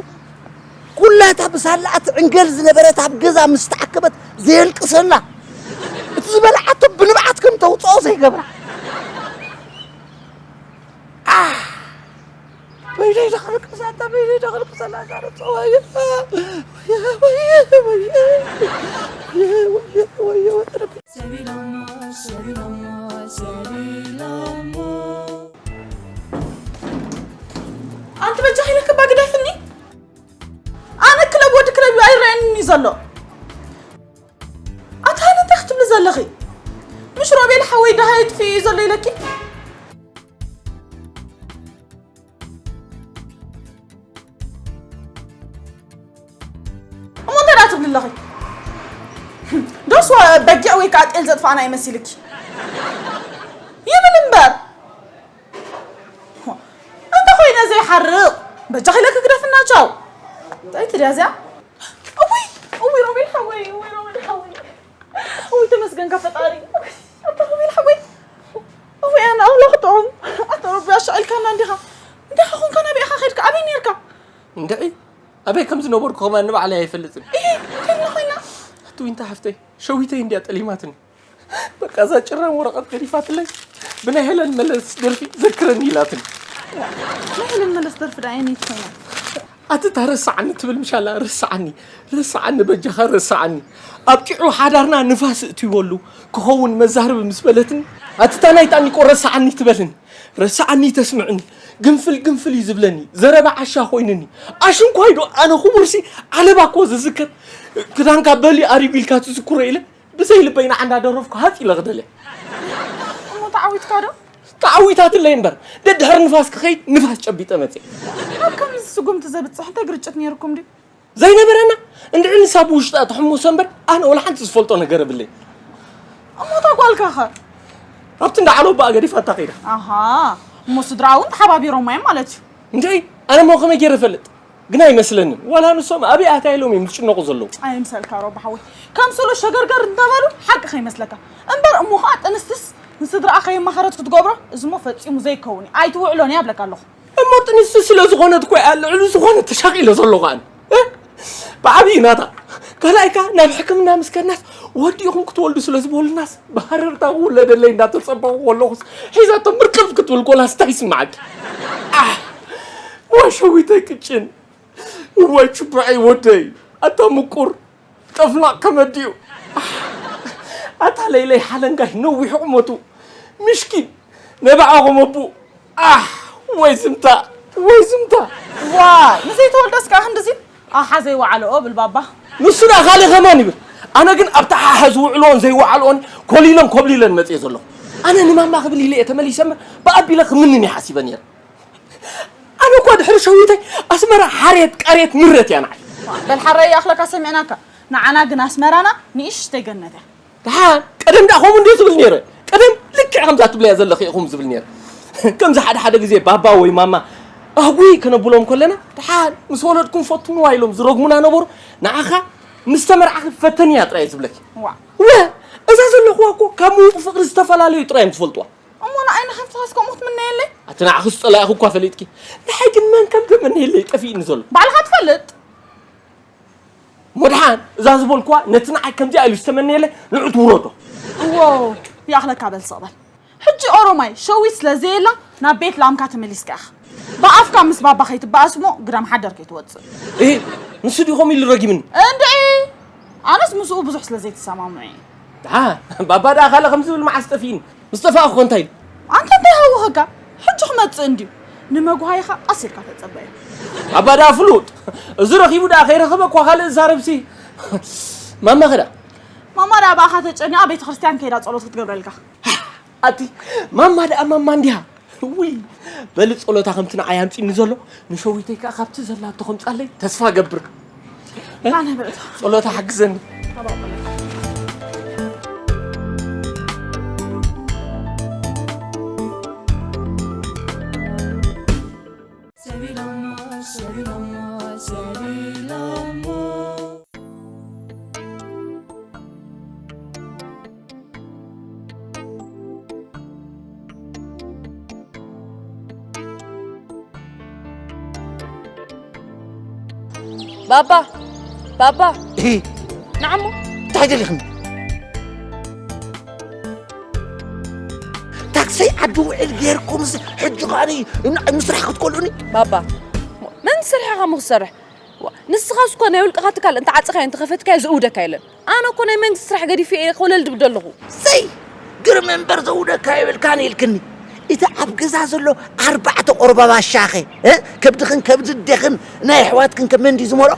ኩላታ ብሳላ እትዕንገል ዝነበረት ኣብ ገዛ ምስ ተኣከበት ዘየልቅሰላ። እቲ ዝበልዓቶ ብንብዓት ከም ተውፅኦ ዘይገብራ። ኣሕ፣ በይነይ ዶ ክልቅስ፣ ኣታ በይነይ ዶ ክልቅስ፣ ኣላ ዛረብ፣ ወየ፣ ወየ፣ ወየ፣ ረቢ። ሰቢሎሞ፣ ሰቢሎሞ፣ ሰቢሎሞ። ኣንቲ በጃ ኢለኪ እባ ግደፍኒ። ኣነ ክለብ ወዲ ክለብ እዩ ኣይረኣየንን እዩ ዘሎ። ኣታ ኣነ እንታይ ክትብሊ ዘለኺ? ሚ ሽሮቤል ሓወይ ደሃ ይጥፊ እዩ ዘሎ ኢለኪ። እሞ እንታይ ደኣ ትብሊ ኣለኺ? ዶስ ወ-፣ በጊዕ ወይ ከዓ ጤል ዘጥፋእና ይመሲልኪ? ይብል እምበር። እንተ ኮይነ ዘይሓርቕ፣ በጃኺ ኢለኪ ግደፍና ቻው። እንታይ ትድያ እዚኣ? እውይ፣ እውይ ሮቤል ሓወይ፣ እውይ ሮቤል ሓወይ። እውይ ተመስገንካ ፈጣሪ። እውይ፣ ኣታ ሮቤል ሓወይ። እውይ ኣነ ኣምላኽ ጥዑም። ኣታ ሮቢ ኣሻቒልካና እንዲኻ። እንታይ ኾንካ ናበይ ኢኻ ኸድካ? ኣበይ ኔርካ? እንድዒ ኣበይ ከም ዝነበርኩ ከማን ንባዕለይ ኣይፈልጥን። እሂ፣ እንታይ ኢልና ኮይና? ኣቲ ዊንታ ሓፍተይ፣ ሸዊተይ እንድያ ጠሊማትኒ። በቃ እዛ ጭራም ወረቐት ገዲፋትለይ። ብናይ ሄለን መለስ ደርፊ ዘክረኒ ኢላትኒ። ናይ ሄለን መለስ ደርፊ ደኣ ኣየነይቲ ኮይና? ኣቲ እታ ረስዓኒ ትብል ምሻላ፣ ረስዓኒ፣ ረስዓኒ በጃኻ ረስዓኒ። ኣብቂዑ ሓዳርና ንፋስ እትይበሉ ክኸውን መዛርብ ምስ በለትኒ፣ ኣቲ እታ ናይ ጣኒቆ ረስዓኒ ትበልኒ። ረስዓኒ ተስምዕኒ። ግንፍል ግንፍል እዩ ዝብለኒ። ዘረባ ዓሻ ኮይኑኒ። ኣሽንኳይ ዶ ኣነ ክቡርሲ ዓለባ እኮ ዝዝከር። ክዳንካ በሊ ኣሪጉ ኢልካ ትዝክሮ ኢለ ብዘይ ልበይ ንዓ እንዳደረፍኩ ሃጥ ኢለ ክደለ። እሞ ተዓዊትካ ዶ? ተዓዊታትለይ እምበር። ደድሕሪ ንፋስ ክኸይድ ንፋስ ጨቢጠ መፅየ። ኣብ ከምዚ ስጉምቲ ዘብፅሕ እንታይ ግርጭት ነይርኩም ድዩ? ዘይነበረና እንድዒ ንሳ ብውሽጣ ትሕምሶ እምበር ኣነ ወላ ሓንቲ ዝፈልጦ ነገር የብለይ። እሞ እታ ጓልካ ኸ? ኣብቲ እንዳ ዓሎ በኣ ገዲፋታ ከይዳ። ኣሃ፣ እሞ ስድራ እውን ተሓባቢሮማ እዮም ማለት እዩ። እንድዒ ኣነ እሞ ከመይ ገይረ እፈልጥ? ግን ኣይመስለንን። ዋላ ንሶም ኣበይ ኣትያ ኢሎም እዮም ዝጭነቑ ዘለዉ። ኣይምሰልካ ሮባ ሓወይ። ከም ሶሎ ሸገርገር እንተበሉ ሓቂ ከይመስለካ። እምበር እሞ ኸዓ ጥንስትስ ንስድራኣ ከየማኸረት ክትገብሮ፣ እዚ እሞ ፈጺሙ ዘይከውን እዩ። ኣይትውዕሎን እያ እብለካ ኣለኹ። እሞ ጥንስቲ ስለ ዝኾነት እኮ እያ ልዕሊ ዝኾነ ተሻቒለ ዘለኹ ኣነ። እ? ብዓብዪ ናታ። ካልኣይካ ናብ ሕክምና ምስ ከድናስ ወዲኹም ክትወልዱ ስለ ዝበሉናስ ብሃረርታ ክውለደለይ እንዳተጸበኹ ከለኹስ ሒዛቶ ምርቅፍ ክትብል ኮላስ እንታይ ይስምዓኪ? ኣሕ! ወይ ሸዊተይ ቅጭን! ወይ ችቡዐይ ወደይ! ኣታ ምቁር! ጠፍላቕ ከመዲኡ! ኣታ ለይለይ ሓለንጋይ ነዊሑ ቁመቱ! ምሽኪን! ነባዓኹም ኣቡ! ኣሕ! ወይ ዝምታ! ወይ ዝምታ! ዋይ! ንዘይተወልደስ ከኣ ክንድዚ ኣሓ ዘይወዓለኦ ብል ባባ። ንሱ ደኣ ካልእ ከማን ይብል። ኣነ ግን ኣብቲ ሓሓ ዝውዕልኦን ዘይወዓልኦን ኮሊለን ኮብሊለን መጽየ ዘለኹ። ኣነ ንማማ ክብል ኢለ እየ ተመሊሰ እምበር ብኣቢለ ክምንን እየ ሓሲበ ነይረ። ኣነ እኳ ድሕሪ ሸዊተይ ኣስመራ ሓሬት ቃሬት ምረት እያ ንዓይ። በል ሓራይ ይኣኽለካ ሰሚዕናካ። ንዓና ግን ኣስመራና ንእሽተይ ገነት እያ። ደሓን ቀደም ደኣ ከምኡ እንድየ ዝብል ነይረ። ቀደም ልክዕ ከምዛ ትብለያ ዘለኺ ኢኹም ዝብል ነይረ። ከምዚ ሓደ ሓደ ግዜ ባባ ወይ ማማ ኣጉይ ከነብሎም ከለና ደሓን ምስ ወለድኩም ፈትንዋ ኢሎም ዝረግሙና ነበሩ። ንዓኻ ምስ ተመርዓኺ ፈተንያ ጥራይ ዝብለኪ። ዋ። ወ እዛ ዘለኹዋ እኮ ካብ ምዉቕ ፍቕሪ ዝተፈላለዩ ጥራይ እዮም ዝፈልጥዋ። እሞ ንዓይ ንሓፍትኻስ ከምኡ ክትምነየለይ? ኣቲ ንዓኺስ ጸላኢኺ እኳ ፈሊጥኪ። ንዓይ ግን መን ከም ተመነየለይ ጠፊእኒ ዘሎ። ባዕልኻ ትፈልጥ። እሞ ደሓን እዛ ዝበልኩዋ ነቲ ንዓይ ከምዚኣ ኢሉ ዝተመነየለይ ንዑ ትውረዶ። እዎ ይኣኽለካ በል ስቕ በል። ሕጂ ኦሮማይ ሸዊት ስለ ዘየላ ናብ ቤት ላምካ ተመሊስካ ኢኻ። ብኣፍካ ምስ ባባ ከይትበኣስ እሞ ግዳም ሓደር ከይትወጽእ። እሂ ንሱ ድዩ ከምኡ ኢሉ ረጊምኒ? እንድዒ ኣነስ ምስኡ ብዙሕ ስለ ዘይትሰማምዑ እየ። ደሓን ባባ ደኣ ካልእ ከም ዝብል መዓስ ጠፊእኒ? ምስ ጠፋእኩ ከ እንታይ ኢሉ? ኣንታ እንታይ ሃወኸካ? ሕጂ ክመጽእ እንድዩ። ንመጉሃይኻ ቀስ ኢልካ ተጸበዮ። ኣባ ደኣ ፍሉጥ። እዚ ረኺቡ ደኣ ከይረኸበ እኳ ካልእ ዝዛረብሲ። ማማ ኸዳ? ማማ ደኣ ብኣኻ ተጨኒቓ ቤተ ክርስቲያን ከይዳ ጸሎት ክትገብረልካ። ኣቲ ማማ ደኣ ማማ እንዲያ። ውይ በሊ ጸሎታ ከምቲ ንዓይ ኣምጺኒ ዘሎ ንሸዊተይ ከኣ ካብቲ ዘላቶ ከምጻለይ ተስፋ ገብር። ኣነ በእታ ጸሎታ ሓግዘኒ። ባባ፣ ባባ። እሂ። ንዓሞ። እንታይ ደሊኽኒ? ታክሰይ ዓዲ ውዕል ጌርኩምስ ሕጂ ኸኣኒ ን-፣ ንስራሕ ክትከልኡኒ? ባባ፣ መን ስርሕኻ ምኽሰርሕ? ዋ፣ ንስኻስ እኮ ናይ ውልቅኻ ትካል እንተዓጽኻዮ እንተኸፈትካዮ ዝእውደካ የለን። ኣነ እኮ ናይ መንግስቲ ስራሕ ገዲፈ እየ ኮለል ድብል ዘለኹ። ሰይ! ግርም እምበር ዘውደካ የብልካን ኢልክኒ። እቲ ኣብ ገዛ ዘሎ ኣርባዕተ ቆርባባ ሻኸ፣ እ? ከብድኽን ከብዲ ኣዴኽን ናይ ኣሕዋትክን ከመ እንዲ ዝመልኦ፣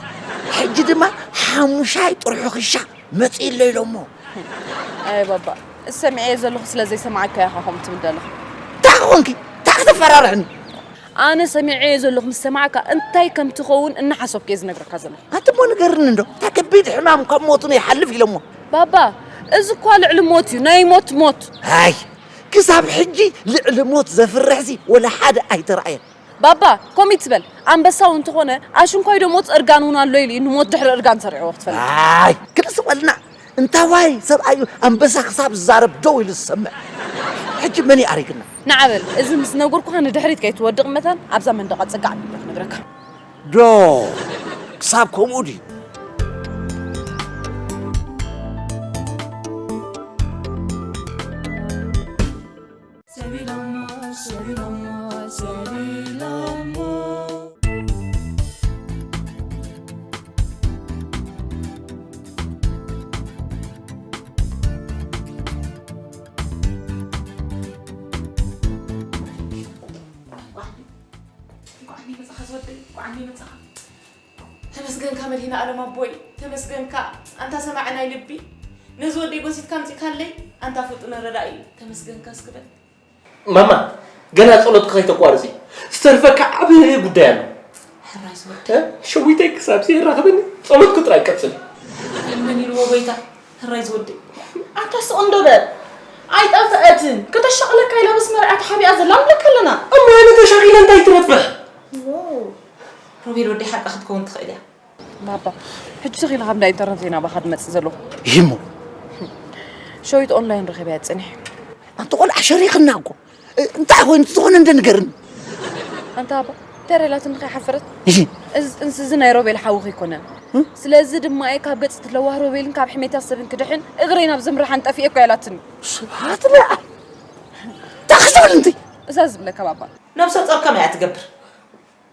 ሕጂ ድማ ሓሙሻይ ጥርሑ ክሻ መጺኡ ኣሎ ኢሎሞ። ኣይ ባባ፣ ሰሚዐዮ ዘለኹ ስለ ዘይሰማዕካ ኢኻ ከምኡ ትብል ዘለኻ። እንታይ ኮንኪ? እንታይ ክትፈራርሕኒ? ኣነ ሰሚዐዮ ዘለኹ ምስ ሰማዕካ እንታይ ከም ትኸውን እናሓሰብኩ እየ ዝነግረካ ዘለኹ። ኣቲ እሞ ንገርኒ እንዶ፣ እንታይ ከቢድ ሕማም ካብ ሞቱ ነው ይሓልፍ ኢሎሞ? ባባ፣ እዚ እኳ ልዕሊ ሞት እዩ፣ ናይ ሞት ሞት። ኣይ፣ ክሳብ ሕጂ ልዕሊ ሞት ዘፍርሕሲ ወላ ሓደ ኣይተራእየን። ባባ፣ ኮሚት በል። ኣንበሳ እውን እንተኾነ ኣሽንኳይ ዶ ሞት እርጋን እውን ኣሎ ኢሉ እዩ ንሞት ድሕሪ እርጋን ሰሪዕዎ ክትፈልጥ። ኣይ፣ ክንስ በልና። እንታዋይ ሰብኣዩ ኣንበሳ ክሳብ ዝዛረብ ደው ኢሉ ዝሰምዕ። ሕጂ መን ይኣሪግና? ንዓ በል፣ እዚ ምስ ነገርኩኻ ንድሕሪት ከይትወድቕ መታን ኣብዛ መንደቕ ኣጸጋዕ ኣቢለ ክነግረካ። ዶ ክሳብ ከምኡ ድዩ? ሰቢሎሞ፣ ሰቢሎሞ፣ ሰቢሎሞ። እንኳዕ እንኳዕ መጻኻ ዝወደይ፣ እንኳዕ መጻኻ። ተመስገንካ መድህን ኣለም ኣቦይ፣ ተመስገንካ። ኣንታ ሰማዒ ናይ ልቢ፣ ነዚ ወደይ ጎሲትካ ኣምጺእካለይ፣ ኣንታ ፍጡነ ረዳኢ፣ ተመስገንካ እስኪ በል። ማማ፣ ገና ጸሎትኪ ከይተቋርጺ፣ ዝተርፈካ ዓቢ ጉዳይ ኣሎ። ሕራይ ዝወደይ። እ? ሸዊተይ ክሳብ ዘይራኸበኒ ጸሎትኪ ጥራይ ቀጽሊ። መን ኢልዎ ጎይታ? ሕራይ ዝወደይ። ኣንታ ስቕ እንዶ በል። ኣይጠፍአትን። ከተሻቕለካ ኢላ ምስ መርዓ ተሓቢኣ ዘላ ንብለካ ኣለና። እሞ ኣነ ተሻቒለ እንታይ ትረብሕ? ሮቤል ወደይ ሓቃ ክትከውን ትኽእል እያ። ባባ፣ ሕጂ ተኺላ ካብ እንዳ ኢንተርነት እየ ናባኻ ዝመጽእ ዘለኹ። ይሞ። ሸዊት ኦንላይን ረኺበያ ጽኒሕ። ኣንተ ቆልዓ ሸሪኽና እኮ። እ፣ እንታይ ኮይኑ ዝኾነ እንደ ንገርኒ። ኣንታ ኣባ፣ እንታይ ኢላትኒ ከይሓፈረት? እሺ። እዚ ጥንሲ እዚ ናይ ሮቤል ሓውኺ ኣይኮነን። እ? ስለዚ ድማ እየ ካብ ገጽ እቲ ለዋህ ሮቤልን ካብ ሕሜታ ሰብን ክድሕን እግረይ ናብ ዘምርሓን ጠፊኤ እኮ ኢላትኒ። ስብሓት ለኣብ። እንታይ ክትብል እንት? እዛ ዝብለካ ባባ። ነብሰ ጾር ከመይ እያ ትገብር?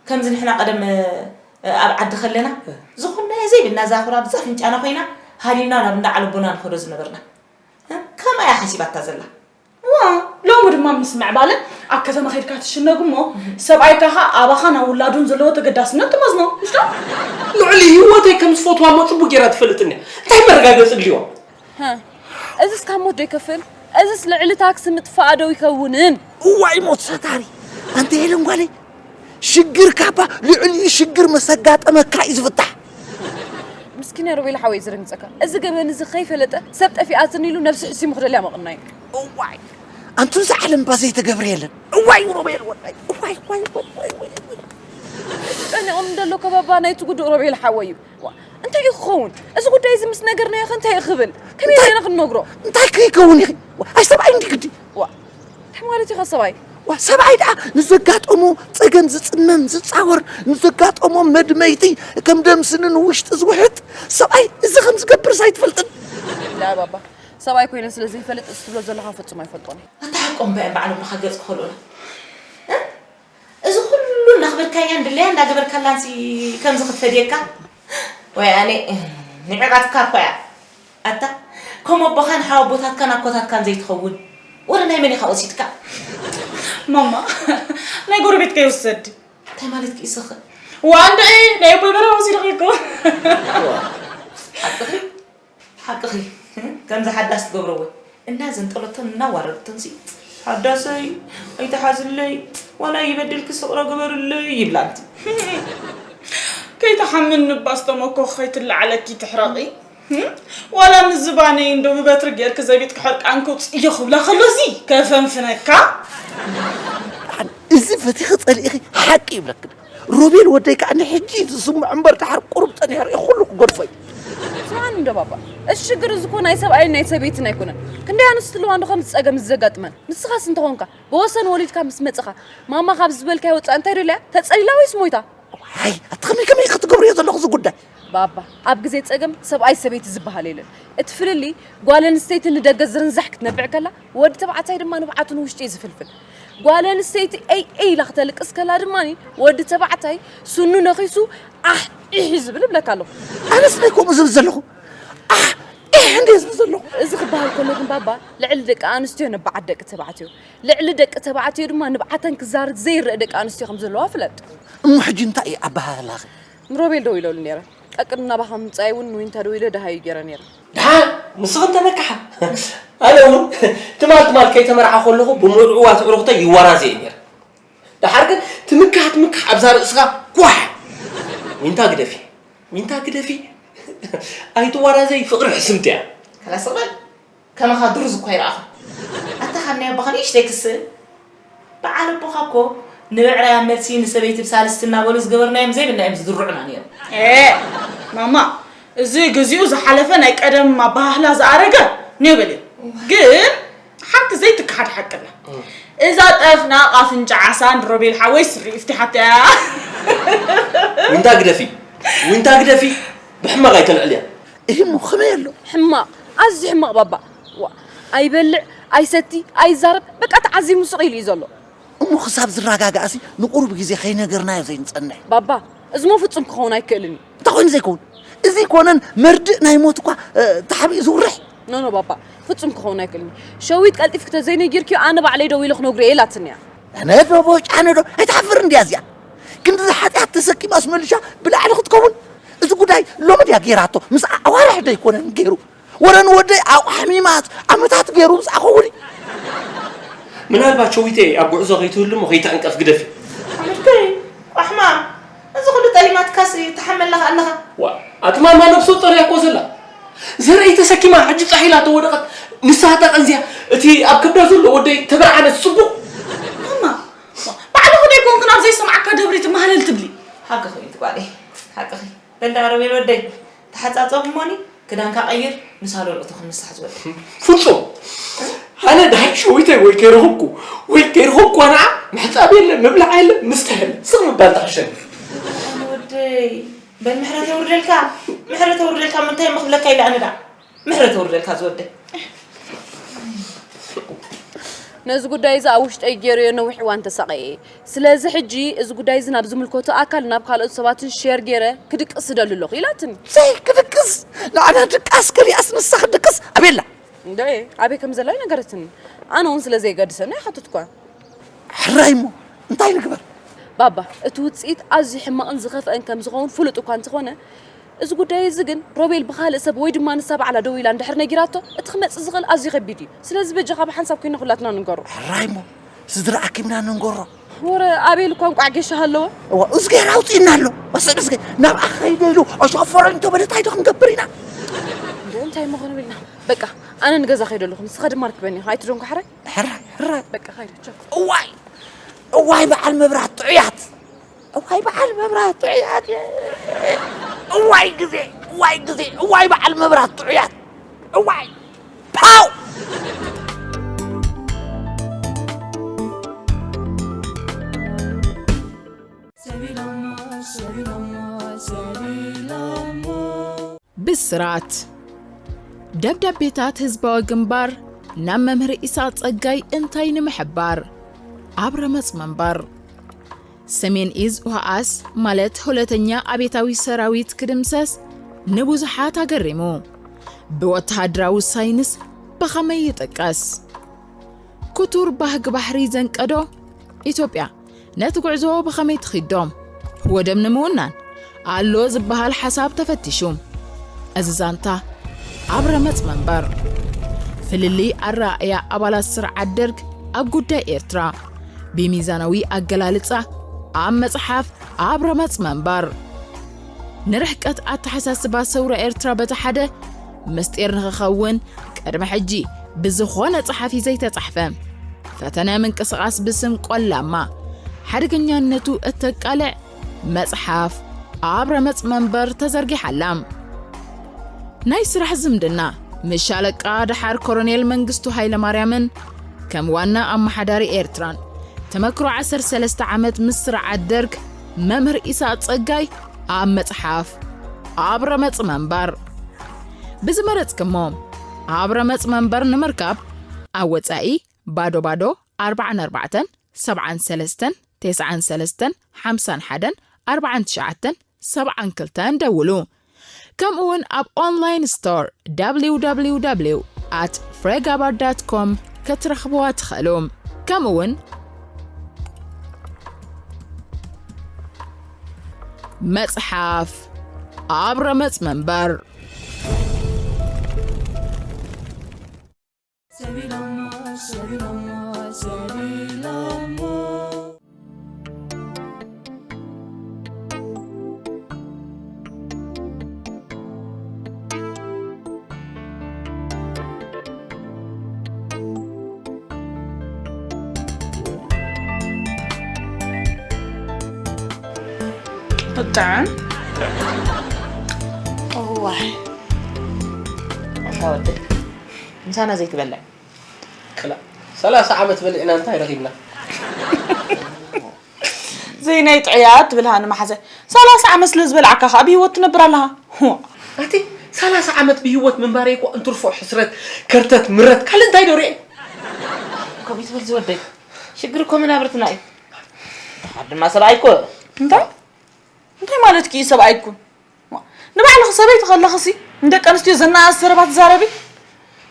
ከምዚ ንሕና ቀደም፣ እ፣ ኣብ ዓዲ ከለና፣ ዝኾነ ዘይብልና እዛ ኩራብ እዛ ኣፍንጫና ኮይና፣ ሃዲምና ናብ እንዳ ዓለቦና ንኸዶ ዝነበርና። እ፣ ከምኣ እያ ሓሲባታ ዘላ። ዋ፣ ሎሚ ድማ ምስ ምዕባለ ኣብ ከተማ ኸይድካ ትሽነግ እሞ፣ ሰብኣይካ ኸኣ ኣባኻን ኣብ ውላዱን ዘለዎ ተገዳስነት ትመዝኖ፣ ምሽ ዶ? ልዕሊ ህይወተይ ከም ዝፈትዋ እሞ ጽቡቕ ጌራ ትፈልጥኒ እያ። እንታይ መረጋገጺ ድልዋ? ሃ፣ እዚስ ካብ ሞት ዶ ይከፍል? እዚስ ልዕሊ ታክሲ ምጥፋኣ ዶ ይከውንን? እዋይ ሞት ሰታሪ! ኣንቲ ሄለን ጓለይ፣ ሽግር ካባ ልዕሊኡ ሽግር መሰጋጠመካ እዩ ዝፍታሕ። ምስኪን ሮቤል ሓወይ ዝርግጸካ። እዚ ገበን እዚ ከይፈለጠ ሰብ ጠፊኣትን ኢሉ ነብሱ ሕሲሙ ክደልያ መቕናይ። እዋይ! ኣንቱ እዛ ዓለም እባ ዘይተገብረ የለን። እዋይ ሮቤል ወላይ! እዋይ፣ እዋይ፣ እዋይ፣ እዋይ፣ እዋይ! ጨኒቑኒ እንደሎ ከባባ ናይቲ ጉዱእ ሮቤል ሓወይ እዩ። ዋ፣ እንታይ እዩ ክኸውን? እዚ ጉዳይ እዚ ምስ ነገርናዮ ከ እንታይ እዩ ክብል? ከመይ እንታይ ጌርና ክንነግሮ? እንታይ ከይከውን ኢኺ? ዋ፣ ኣይ ሰብኣይ እንዲ ግዲ። ዋ፣ እንታይ ማለት ኢኻ ሰብኣይ? ዋ፣ ሰብኣይ ደኣ ንዘጋጠሞ ጸገም ዝጽመም፣ ዝጻወር፣ ንዘጋጠሞ መድመይቲ ከም ደም ስኒ ንውሽጢ ዝውሕጥ ሰብኣይ እዚ ከም ዝገብርስ ኣይትፈልጥን? ላ ባባ፣ ሰብኣይ ኮይነ ስለ ዘይፈልጥ እዚ ትብሎ ዘለኻ ፍጹም ኣይፈልጦን እየ። ኣታ ሓቆም በአም ባዕሎም ንኻ ገጽ ክኸልኡና። እ? እዚ ኩሉ እናኽበርካያን ድለያ እንዳገበርካላንሲ ከምዚ ክትፈድየካ? ወይ ኣነ ንዕቃትካ እኮ እያ። ኣታ ከም ኣቦኻን ሓወቦታትካን ኣኮታትካን ዘይትኸውን ወረ ናይ መን ኢኻ ወሲድካ? ማማ፣ ናይ ጎረቤትካ ይውሰድ። እንታይ ማለት ክኢስኺ? ዋንድዒ ናይ ኣቦይ በረኻ ወሲድኺ እኮ። ሓቅኺ? ሓቅኺ፣ ከምዚ ሓዳስ ትገብረወ እና ዘንጠለቶን እና ዋረድቶን ሲ ሓዳሰይ ኣይተሓዝለይ ዋላ ይበድልኪ ስቕረ ግበርለይ ይብላ ኣንቲ። ከይተሓምኒ እባ ዝተመኮ ከይትለዓለኪ ትሕረቒ። ዋላ ንዝባነይ እንዶ ብበትሪ ጌርኪ ዘቢጥኪ ሕርቃን ከውፅእዮ ክብላ ከሎ እዚ ከፈንፍነካ። እዚ ፈቲኺ ፀሊእኺ ሓቂ ይብለክን። ሮቤል ወደይ ከኣ ንሕጂ እዩ ዝስምዖ እምበር፣ ድሓር ቁሩብ ጸኒሑ ርኢኹ ኩሉ ክገድፎ እዩ። ስምዓኒ እንዶ ባባ፣ እቲ ሽግር እዚ እኮ ናይ ሰብኣይን ናይ ሰበይትን ኣይኮነን። ክንደይ ኣንስቲ ኣለዋ እንዶ ከምዚ ጸገም እዚ ዘጋጥመን። ንስኻስ እንተኾንካ፣ ብወሰን ወሊድካ ምስ መጸኻ፣ ማማ ካብ ዝበልካዮ ወጻኢ እንታይ ደልያ? ተጸሊላ ወይስ ሞይታ? ኣይ፣ ኣቲ ከመይ ከመይ ኢኺ ትገብርዮ ዘለኹ እዚ ጉዳይ? ባባ፣ ኣብ ግዜ ጸገም ሰብኣይ ሰበይቲ ዝበሃል የለን። እቲ ፍልልይ ጓል ኣንስተይቲ ንደገ ዝርንዛሕ ክትነብዕ ከላ፣ ወዲ ተባዕታይ ድማ ንብዓቱ ንውሽጢ እዩ ዝፍልፍል። ጓል ኣንስተይቲ ኤይ ኤይ ኢላ ክተልቅስ ከላ ድማ ወዲ ተባዕታይ ስኑ ነኺሱ ኣሕ ኢሕ እዩ ዝብል እብለካ ኣለኹ። ኣነስ ናይ ከምኡ ዝብል ዘለኹ። ኣሕ ኢሕ እንድየ ዝብል ዘለኹ። እዚ ክበሃል ከሎ ግን ባባ ልዕሊ ደቂ ኣንስትዮ ንብዓት ደቂ ተባዕትዮ፣ ልዕሊ ደቂ ተባዕትዮ ድማ ንብዓተን ክዛረድ ዘይረአ ደቂ ኣንስትዮ ከም ዘለዋ ፍለጥ። እሞ ሕጂ እንታይ እዩ ኣበሃህላኺ? ንሮቤል ደዊለሉ ነይረ። ቀቅድሚ ናባኻ ምምጻእይ እውን ንዊንታ ደዊለ ደሃዩ ገይረ ነይረ። ደሓን ንስኺ እንተነቅሓ። ኣነ እውን ትማል ትማል ከይተመርዓ ከለኹ ብምርዕዋ ትዕርኽቶ ይዋራዘ እየ ነይረ። ደሓር ግን ትምካሕ ትምካሕ ኣብዛ ርእስኻ ኳሕ። ዊንታ ግደፊ፣ ዊንታ ግደፊ። ኣይትዋራዘይ፣ ፍቕሪ ሕስምቲ እያ። ከላስ በል። ከማኻ ድሩዝ እኳ ይረኣኹ። ኣታ ካብ ናይ ኣቦኻ ንእሽተይ ክስእ። በዓል ኣቦኻ እኮ ንብዕራይ ኣብ መልሲ ንሰበይቲ ብሳልስቲ እናበሉ ዝገበርናዮም ዘይብልና እዮም ዝድርዑና ነይሮም። ኤ ማማ፣ እዚ ግዚኡ ዝሓለፈ ናይ ቀደም ኣበሃህላ ዝኣረገ ኔው በሊ። ግን ሓንቲ ዘይትከሓድ ሓቂ ኣላ። እዛ ጠፍናቕ ኣፍንጫ ዓሳ ንሮቤል ሓወይ ስሪ ፍቲሓቶ እያ። ዊንታ ግደፊ፣ ዊንታ ግደፊ፣ ብሕማቕ ኣይተልዕልያ። እሂ እሞ ከመይ ኣሎ? ሕማቕ፣ ኣዝዩ ሕማቕ ባባ። ዋ፣ ኣይበልዕ፣ ኣይሰቲ፣ ኣይዛረብ፣ በቃ ተዓዚሙ ስቕ ኢሉ እዩ ዘሎ። እሞ ክሳብ ዝረጋጋእሲ ንቁሩብ ግዜ ከይነገርናዮ ዘይንጸንሕ። ባባ፣ እዚ ሞ ፍጹም ክኸውን ኣይክእልን እዩ። እንታይ ኮይኑ ዘይከውን? እዚ ኮነን መርድእ ናይ ሞት እኳ፣ እ፣ ተሓቢኡ ዝውርሕ። ኖ፣ ኖ፣ ባባ፣ ፍጹም ክኸውን ኣይክእልን እዩ። ሸዊት ቀልጢፍኪ ተዘይነጊርኪዮ ኣነ ባዕለይ ደዊለ ክነግሮ እየ ኢላትኒ እያ። ኣነ ዶ ቦጭ፣ ኣነ ዶ ኣይትሓፍር እንድያ እዚኣ። ክንዲ ዝሓጢኣት ተሰኪማስ መሊሻ ብላዕሊ ክትከውን። እዚ ጉዳይ ሎሚ ድያ ገይራቶ፣ ምስ ኣዋርሕ ዶ ኣይኮነን ገይሩ። ወረ ንወደይ ኣቑሓሚማት ዓመታት ገይሩ ምስ ኣኸውኒ። ምናልባት ሸዊተይ ኣብ ጉዕዞ ከይትህሉ እሞ ከይትዕንቀፍ ግደፊ። ሓመድከይ፣ ቋሕማ፣ እዚ ኩሉ ጠሊማትካስ ትሓመለኻ ኣለኻ። ዋ፣ ኣቲ ማማ ነብሱ ጠርያ እኮ ዘላ። ዘርኢ ተሰኪማ ሕጂ ጻሕ ኢላ ተወደቐት። ንስኻ ተቐንዝያ፣ እቲ ኣብ ከብዳ ዘሎ ወደይ ተበርዓነት ጽቡቕ። ማማ፣ ባዕልኹ ዶ ኣይኮንክን ኣብ ዘይሰምዓካ ደብሪ ትመሃለል ትብሊ? ሓቅኺ እዩ ጓለይ፣ ሓቅኺ። በል ደኣ ሮቤል ወደይ፣ ተሓጻጸቡ እሞኒ፣ ክዳንካ ቀይር፣ ንሳሎን እቶ ክንሳሕ ዝወደ። ፍጹም። ኣነ ድሓን ሸዊተይ ወይ ከይረኸብኩ፣ ወይ ከይረኸብኩ ንዓ ምሕጻብ የለ፣ ምብላዕ የለ፣ ምስተ የለ። ስቕ ምባል ተሕሸኒ። ኣነ ወደይ፣ በል ምሕረት የውርደልካ፣ ምሕረት የውርደልካ፣ እሞ እንታይ እሞ ክብለካ ኢለ ኣነ ደኣ? ምሕረት የውርደልካ ዝወደይ። ነዚ ጉዳይ እዚ ኣብ ውሽጠይ ገይረዮ ነዊሕ እዋን ተሳቐየ። ስለዚ ሕጂ እዚ ጉዳይ እዚ ናብ ዝምልከቶ ኣካል ናብ ካልኦት ሰባትን ሼር ገይረ ክድቅስ እደሊ ኣለኹ ኢላትኒ። ዘይ ክድቅስ? ንዓና ድቃስ ከሊኣስ ንሳ ክድቅስ ኣቤላ። እንደ ኣበይ ከም ዘላ ኣይነገረትኒ። ኣነ እውን ስለ ዘይገድሰኒ ኣይሓተትኳን። ሕራይ እሞ እንታይ ንግበር? ባባ፣ እቲ ውጽኢት ኣዝዩ ሕማቕን ዝኸፍአን ከም ዝኸውን ፍሉጥ እኳ እንተኾነ፣ እዚ ጉዳይ እዚ ግን ሮቤል ብኻልእ ሰብ ወይ ድማ ንሳ ባዕላ ደዊላ እንድሕር ነጊራቶ፣ እቲ ክመጽእ ዝኽእል ኣዝዩ ከቢድ እዩ። ስለዚ በጃኻ ብሓንሳብ ኮይና ኩላትና ንንገሮ። ሕራይ እሞ ስድራ ኣኪብና ንንገሮ። ወረ ኣቤል እኳ እንቋዕ ጌሻ ሃለወ። እዋ፣ እዝግሄር ኣውጺእና ኣሎ። ወሰድ እዝግሄር ናብ ኣኸይደ ኢሉ ኣሸፈረኝ ተበለ እንታይ ዶ ክንገብር ኢና? እንደ እንታይ እሞ ክንብል ኢና? በቃ፣ ኣነ ንገዛ ከይደ ኣለኹ። ንስኻ ድማ ርክበኒ ኢኻ። ኣይትደንጉ ሕራይ? ሕራይ፣ ሕራይ። በቃ፣ ኸይደ፣ ቻው። እዋይ፣ እዋይ በዓል መብራት ጥዑያት። እዋይ በዓል መብራት ጥዑያት። እዋይ ግዜ፣ እዋይ ግዜ፣ እዋይ በዓል መብራት ጥዑያት። እዋይ ፓው። ብስራት ደብዳቤታት ህዝባዊ ግንባር ናብ መምህር ኢሳቕ ጸጋይ እንታይ ንምሕባር? ኣብ ረመጽ መንበር። ሰሜን እዝ ውሃኣስ ማለት ሁለተኛ ኣቤታዊ ሰራዊት ክድምሰስ ንብዙሓት ኣገሪሙ። ብወተሃደራዊ ሳይንስ ብኸመይ ይጥቀስ? ክቱር ባህጊ ባሕሪ ዘንቀዶ ኢትዮጵያ ነቲ ጉዕዞ ብኸመይ ትኺዶ? ወደብ ንምውናን ኣሎ ዝበሃል ሓሳብ ተፈቲሹ። እዚ ዛንታ ኣብ ረመጽ መንበር። ፍልልይ ኣረኣእያ ኣባላት ስርዓት ደርግ ኣብ ጉዳይ ኤርትራ ብሚዛናዊ ኣገላልጻ ኣብ መጽሓፍ ኣብ ረመጽ መንበር። ንርሕቀት ኣተሓሳስባ ሰውራ ኤርትራ በቲ ሓደ ምስጢር ንኽኸውን ቅድሚ ሕጂ ብዝኾነ ጸሓፊ ዘይተጻሕፈ ፈተነ ምንቅስቓስ ብስም ቆላማ ሓደገኛነቱ እተቃልዕ መጽሓፍ ኣብ ረመጽ መንበር ተዘርጊሓ ኣላ። ናይ ስራሕ ዝምድና ምስ ሻለቃ ደሓር ኮሎኔል መንግስቱ ሃይለማርያምን ከም ዋና ኣመሓዳሪ ኤርትራን ተመክሮ ዓሰርተ ሰለስተ ዓመት ምስ ስርዓት ደርግ መምህር ኢሳቕ ጸጋይ ኣብ መጽሓፍ ኣብ ረመጽ መንበር ብዝመረጽክሞ ኣብ ረመጽ መንበር ንምርካብ ኣብ ወጻኢ ባዶ ባዶ ኣርባዓን ኣርባዕተን ሰብዓን ሰለስተን ተስዓን ሰለስተን ሓምሳን ሓደን ኣርባዓን ትሽዓተን ሰብዓን ክልተን ደውሉ። ከምኡ እውን ኣብ ኦንላይን ስቶር www at fregabar dot com ክትረኽብዋ ትኽእሉ። ከምኡ እውን መጽሓፍ ኣብ ረመጽ መንበር። ብጣዕሚ። እዋይ። ኣታ ወደይ፣ ምሳና ዘይትበልዕ? ክላ፣ ሰላሳ ዓመት በሊዕና እንታይ ረኺብና? ዘይናይ ጥዕያት ትብል ሃኒ መሓዘይ። ሰላሳ ዓመት ስለ ዝበልዓካ ከኣ ብህይወት ትነብር ኣለኻ። ዋእ። ኣቲ፣ ሰላሳ ዓመት ብህይወት ምንባረይ እኮ እንትርፎ ሕስረት፣ ከርተት፣ ምረት፣ ካልእ እንታይ ዶ ርእየ? ከምኡ ትብል ዝወደይ። ሽግር እኮ መናብርትና እዩ። ድሓር ድማ ሰብኣይ እኮ። እንታይ? እንታይ ማለትኪ እዩ ሰብኣይ ኩን? ንባዕልኺ ሰበይቲ ከለኽሲ ንደቂ ኣንስትዮ ዘነኣእስ ዘረባ ትዛረቢ?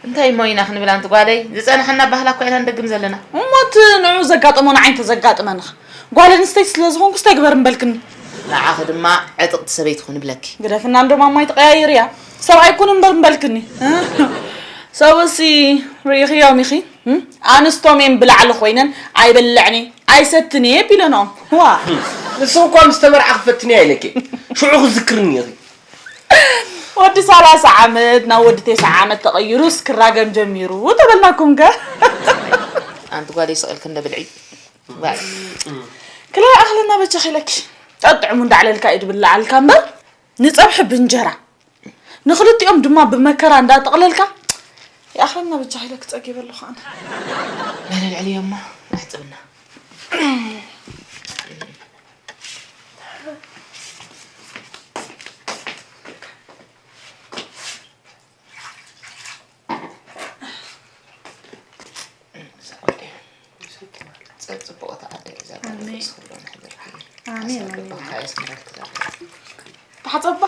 እንታይ እሞ ኢና ክንብል ኣንቲ ጓለይ? ዝጸንሐና ባህላ እኮ ኢና ንደግም ዘለና። እሞ እቲ ንዑ ዘጋጠሞ ንዓይ እንተዘጋጥመንኸ? ጓል ኣንስተይቲ ስለ ዝኾንኩስ እንታይ ግበር ምበልክኒ? ንዓኺ ድማ ዕጥቕቲ ሰበይቲ ኩን እብለኪ። ግደፍና እንዶ ማማይ ትቐያይርያ። ሰብኣይ ኩን እምበር ምበልክኒ። ሰብሲ ርኢኽዮም ኢኺ? እም? ኣንስቶም እየን ብላዕሊ ኮይነን ኣይበልዕን እየ ኣይሰትን እየ ቢለንኦም። ዋ። ንሱ እኳ ምስ ተመርዓ ክፈትንያ ኢለኪ። ሽዑ ክዝክርኒ ኢኺ። ወዲ ሰላሳ ዓመት ናብ ወዲ ተስዓ ዓመት ተቐይሩስ ክራገም ጀሚሩ ተበልናኩም ከ? ኣንቲ ጓለይ ስቕ ኢልኪ እንደ ብልዒ። ጓል። ክላ ይኣኽለና በጃኺ ኢለኪ። ጠጥዕሙ እንዳዕለልካ እዩ ድብልዓልካ እምበር ንጸብሒ ብእንጀራ ንኽልቲኦም ድማ ብመከራ እንዳጠቕለልካ ይኣኽለና በጃኺ ኢለ ክጸጊበ ኣለኹ ኣነ። በለ ልዕልዮ እሞ ኣሕጽብና። እዛ ጓለይ። ጸ-፣ ጽቡቕ ተዓደል እዛ ጓል ኣሜን። ርእሲ ኩሉ ንሕብርኪ። ኣሜን፣ ኣሜን። ኣሰብርብኻ የስምረልኪ እዛ ጓል። ተሓጸባ።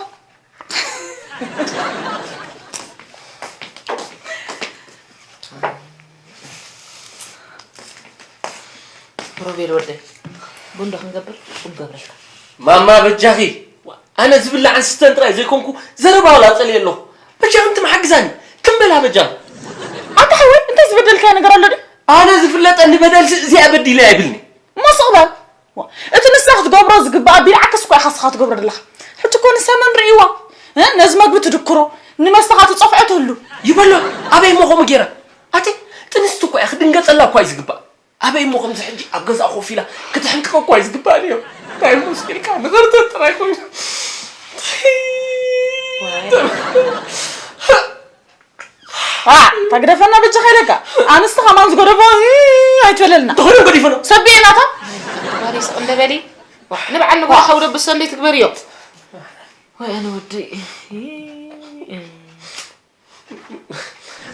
ሮቤል ወደይ፣ ቡን ዶ ክንገብር? ቡን ገብረልካ። ማማ በጃኺ፣ ኣነ ዝብላዕን ዝስተን ጥራይ ዘይኮንኩ ዘረባ ዋላ ጸልየ ኣለኹ። በጃኺ እንት መሓግዛኒ፣ ክምበላ በጃኺ። ኣንታ ሓወይ፣ እንታይ ዝበደልካዮ ነገር ኣሎ ድዩ? ኣነ ዝፍለጠኒ በደልሲ እዚኣ በዲለ ኣይብልኒ። እሞ ስቕ በል። ዋ፣ እቲ ንሳ ክትገብሮ ዝግባኣ ቢልዓክስ እኮ ኢኻ ንስኻ ትገብሮ ዘለኻ። ሕጂ እኮ ንሳ መን ርእይዋ? እ፣ ነዚ መግቢ ትድክሮ፣ ንመስተኻ ትጸፍዖ ትህሉ። ይበሎ፣ ኣበይ እሞ ከምኡ ገይራ? ኣቲ፣ ጥንስቲ እኮ እያ፣ ክድንገጸላ እኮ እዩ ዝግባእ። ኣበይ እሞ ከምዚ ሕጂ ኣብ ገዛኣ ኮፍ ኢላ ክትሕንቅቕ እኮ እዩ ዝግባእ ነይሩ። እንታይ እሞ ስቕ ኢልካ ንኸርተት ጥራይ ኮይኑ። ዋይ። ዋ፣ ተግደፈና በጃኻ ኢለካ። ኣንስቲ ከማን ዝገደፎ፣ እ፣ ኣይትበለልና። ተኾነ ገዲፈና። ሰብ ናታ። ባሪ ስቕ እንደ በሊ። ንበዓል ንጓል ሓው ደብሶ እንዴት ትግበርዮ? ወይ ኣነ ወደይ።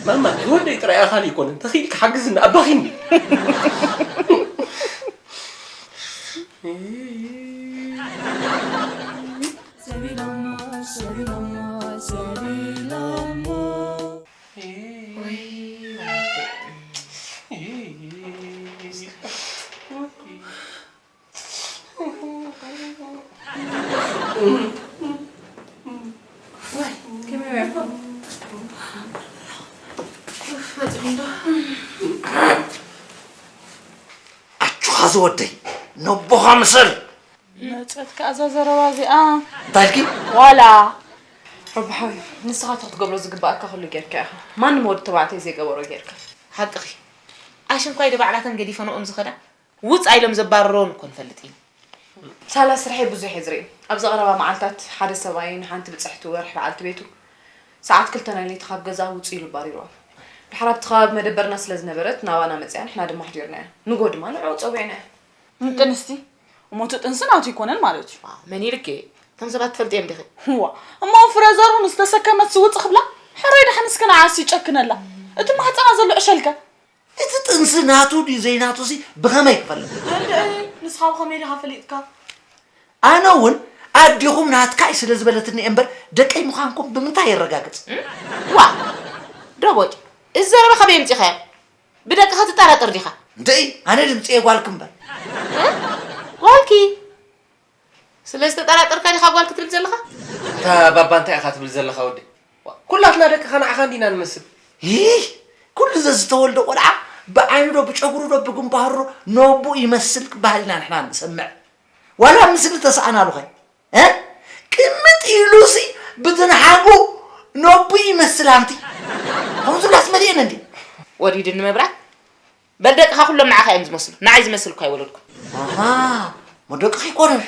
ማማ፣ ዝወደይ ጥራይ ኣኻሊ ይኮነ። ተኺኢልካ ሓግዝኒ፣ ኣባኺኒ። ኣጆኻ ዝወደይ፣ ነቦኻ ምሰል። መጸት ከኣ እዛ ዘረባ እዚኣ። እንታይ ኢልኪ? ዋላ። ረብሓዊ፣ ንስኻ እቲ ክትገብሮ ዝግባኣካ ኩሉ ጌርካ ኢኻ። ማንም ወዲ ተባዕታይ ዘይገበሮ ጌርካ። ሓቅኺ። ኣሽንኳይ ዶ ባዕላተን ገዲፈንኦም ዝኸዳ? ውጻ ኢሎም ዘባረርወን እኮ ንፈልጥ ኢና። ሳላ ስርሐይ ብዙሕ እየ ዝርኢ። ኣብዚ ቀረባ መዓልታት ሓደ ሰብኣይ ንሓንቲ ብጽሕቲ ወርሒ በዓልቲ ቤቱ ሰዓት ክልተ ናይ ለይቲ ካብ ገዛ ውጹ ኢሉ ኣባሪርዋ። ድሓር ኣብቲ ከባቢ መደበርና ስለ ዝነበረት ናባና መጺኣ ንሕና ድማ ኣሕዲርናያ። ንግሆ ድማ ንዕኡ ጸዊዕናያ። ጥንስቲ? እሞ እቲ ጥንሲ ናቱ ኣይኮነን ማለት እዩ። ዋው፣ መን ኢልኪ? እቶም ሰባት ትፈልጥዮም ዲኺ? እዋ፣ እሞ ፍረዘሩ ንዝተሰከመት ስውጽ ክብላ? ሕራይ ደሓን እስከ ንዓስ ይጨክነላ። እቲ ማህጸና ዘሎ ዕሸልከ? እቲ ጥንሲ ናቱ ድዩ ዘይናቱሲ ብኸመይ ክፈልጥ? እንድዒ፣ ንስኻ ብኸመይ ዲኻ ፈሊጥካ? ኣነ እውን ኣዴኹም ናትካ እዩ ስለ ዝበለትኒ እየ እምበር ደቀይ ምዃንኩም ብምንታይ የረጋግጽ? ዋ፣ ዶቦጭ፣ እዚ ዘረባ ካበይ ኣምጺኻዮ? ብደቅኻ ትጠራጠር ዲኻ? እንድዒ፣ ኣነ ድምጺ እየ ጓልኪ እምበር። እ? ጓልኪ? ስለ ዝተጠራጠርካ ዲኻ ጓልኪ ትብል ዘለኻ? እታ ባባ እንታይ ኢኻ ትብል ዘለኻ ወደይ? ዋ፣ ኩላትና ደቅኻ ንዓኻ እንዲና ንመስል። ይህ! ኩሉ ዘዝተወልደ ቆልዓ ብዓይኑ ዶ ብጨጉሩ ዶ ብግንባሩ ዶ ነቦኡ ይመስል ክበሃል ኢና ንሕና ንሰምዕ። ዋላ ኣብ ምስሊ ተሰኣናሉ ኸ? እ? ቅምጥ ኢሉሲ ብትንሓጉ ነቦኡ ይመስል ኣንቲ። ከምዚ ላስ መሊእን እንዲ። ወዲድኒ መብራት። በል ደቅኻ ኩሎም ንዓኻ እዮም ዝመስሉ። ንዓይ ዝመስል እኳ ኣይወለድኩ። ኣሃ፣ ሞ ደቅኺ ኣይኮነን።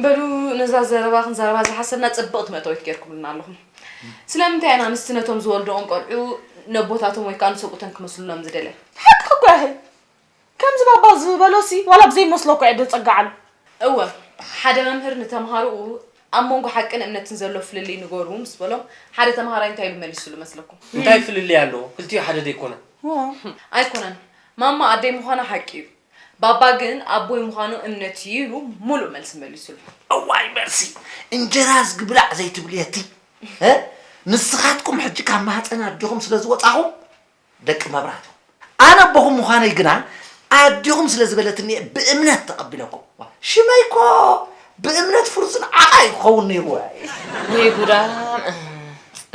በሉ ነዛ ዘረባ ክንዛረባ ዝሓሰብና ጽብቕቲ መእተዊት ጌርኩምልና ኣለኹም። ስለምንታይ ኢና ኣንስቲ ነቶም ዝወልድኦም ቆልዑ ነቦታቶም ወይ ከኣ ንሰብኡተን ክመስሉሎም ዝደልያ? ሓቅኺ እኮ ኢኺ። ከምዚ ባባ ዝበሎሲ ዋላ ብዘይመስሎ እኮ እየ ደጸግዓሉ። እወ፣ ሓደ መምህር ንተምሃሮኡ ኣብ መንጎ ሓቅን እምነትን ዘሎ ፍልልይ ንገሩ ምስ በሎም ሓደ ተምሃራይ እንታይ ኢሉ መሊሱሉ መስለኩም? እንታይ ፍልልይ ኣለዎ? ክልቲኡ ሓደ ዶ ኣይኮነን? እወ። ኣይኮነን። ማማ ኣደይ ምዃና ሓቂ እዩ። ባባ ግን ኣቦይ ምዃኑ እምነት እዩ ኢሉ ሙሉእ መልሲ መሊሱሉ። እዋይ መርሲ፣ እንጀራ ዝግብላዕ ዘይትብልየቲ። እ? ንስኻትኩም ሕጂ ካብ ማህፀን ኣዲኹም ስለ ዝወፃኹም ደቂ መብራህቱ። ኣነ ኣቦኹም ምዃነይ ግና ኣዲኹም ስለ ዝበለትኒ እየ ብእምነት ተቐቢለኩም። ሽመይ እኮ ብእምነት ፍርዙን ዓቓ እዩ ክኸውን ነይርዎ። ወይ ጉዳም፣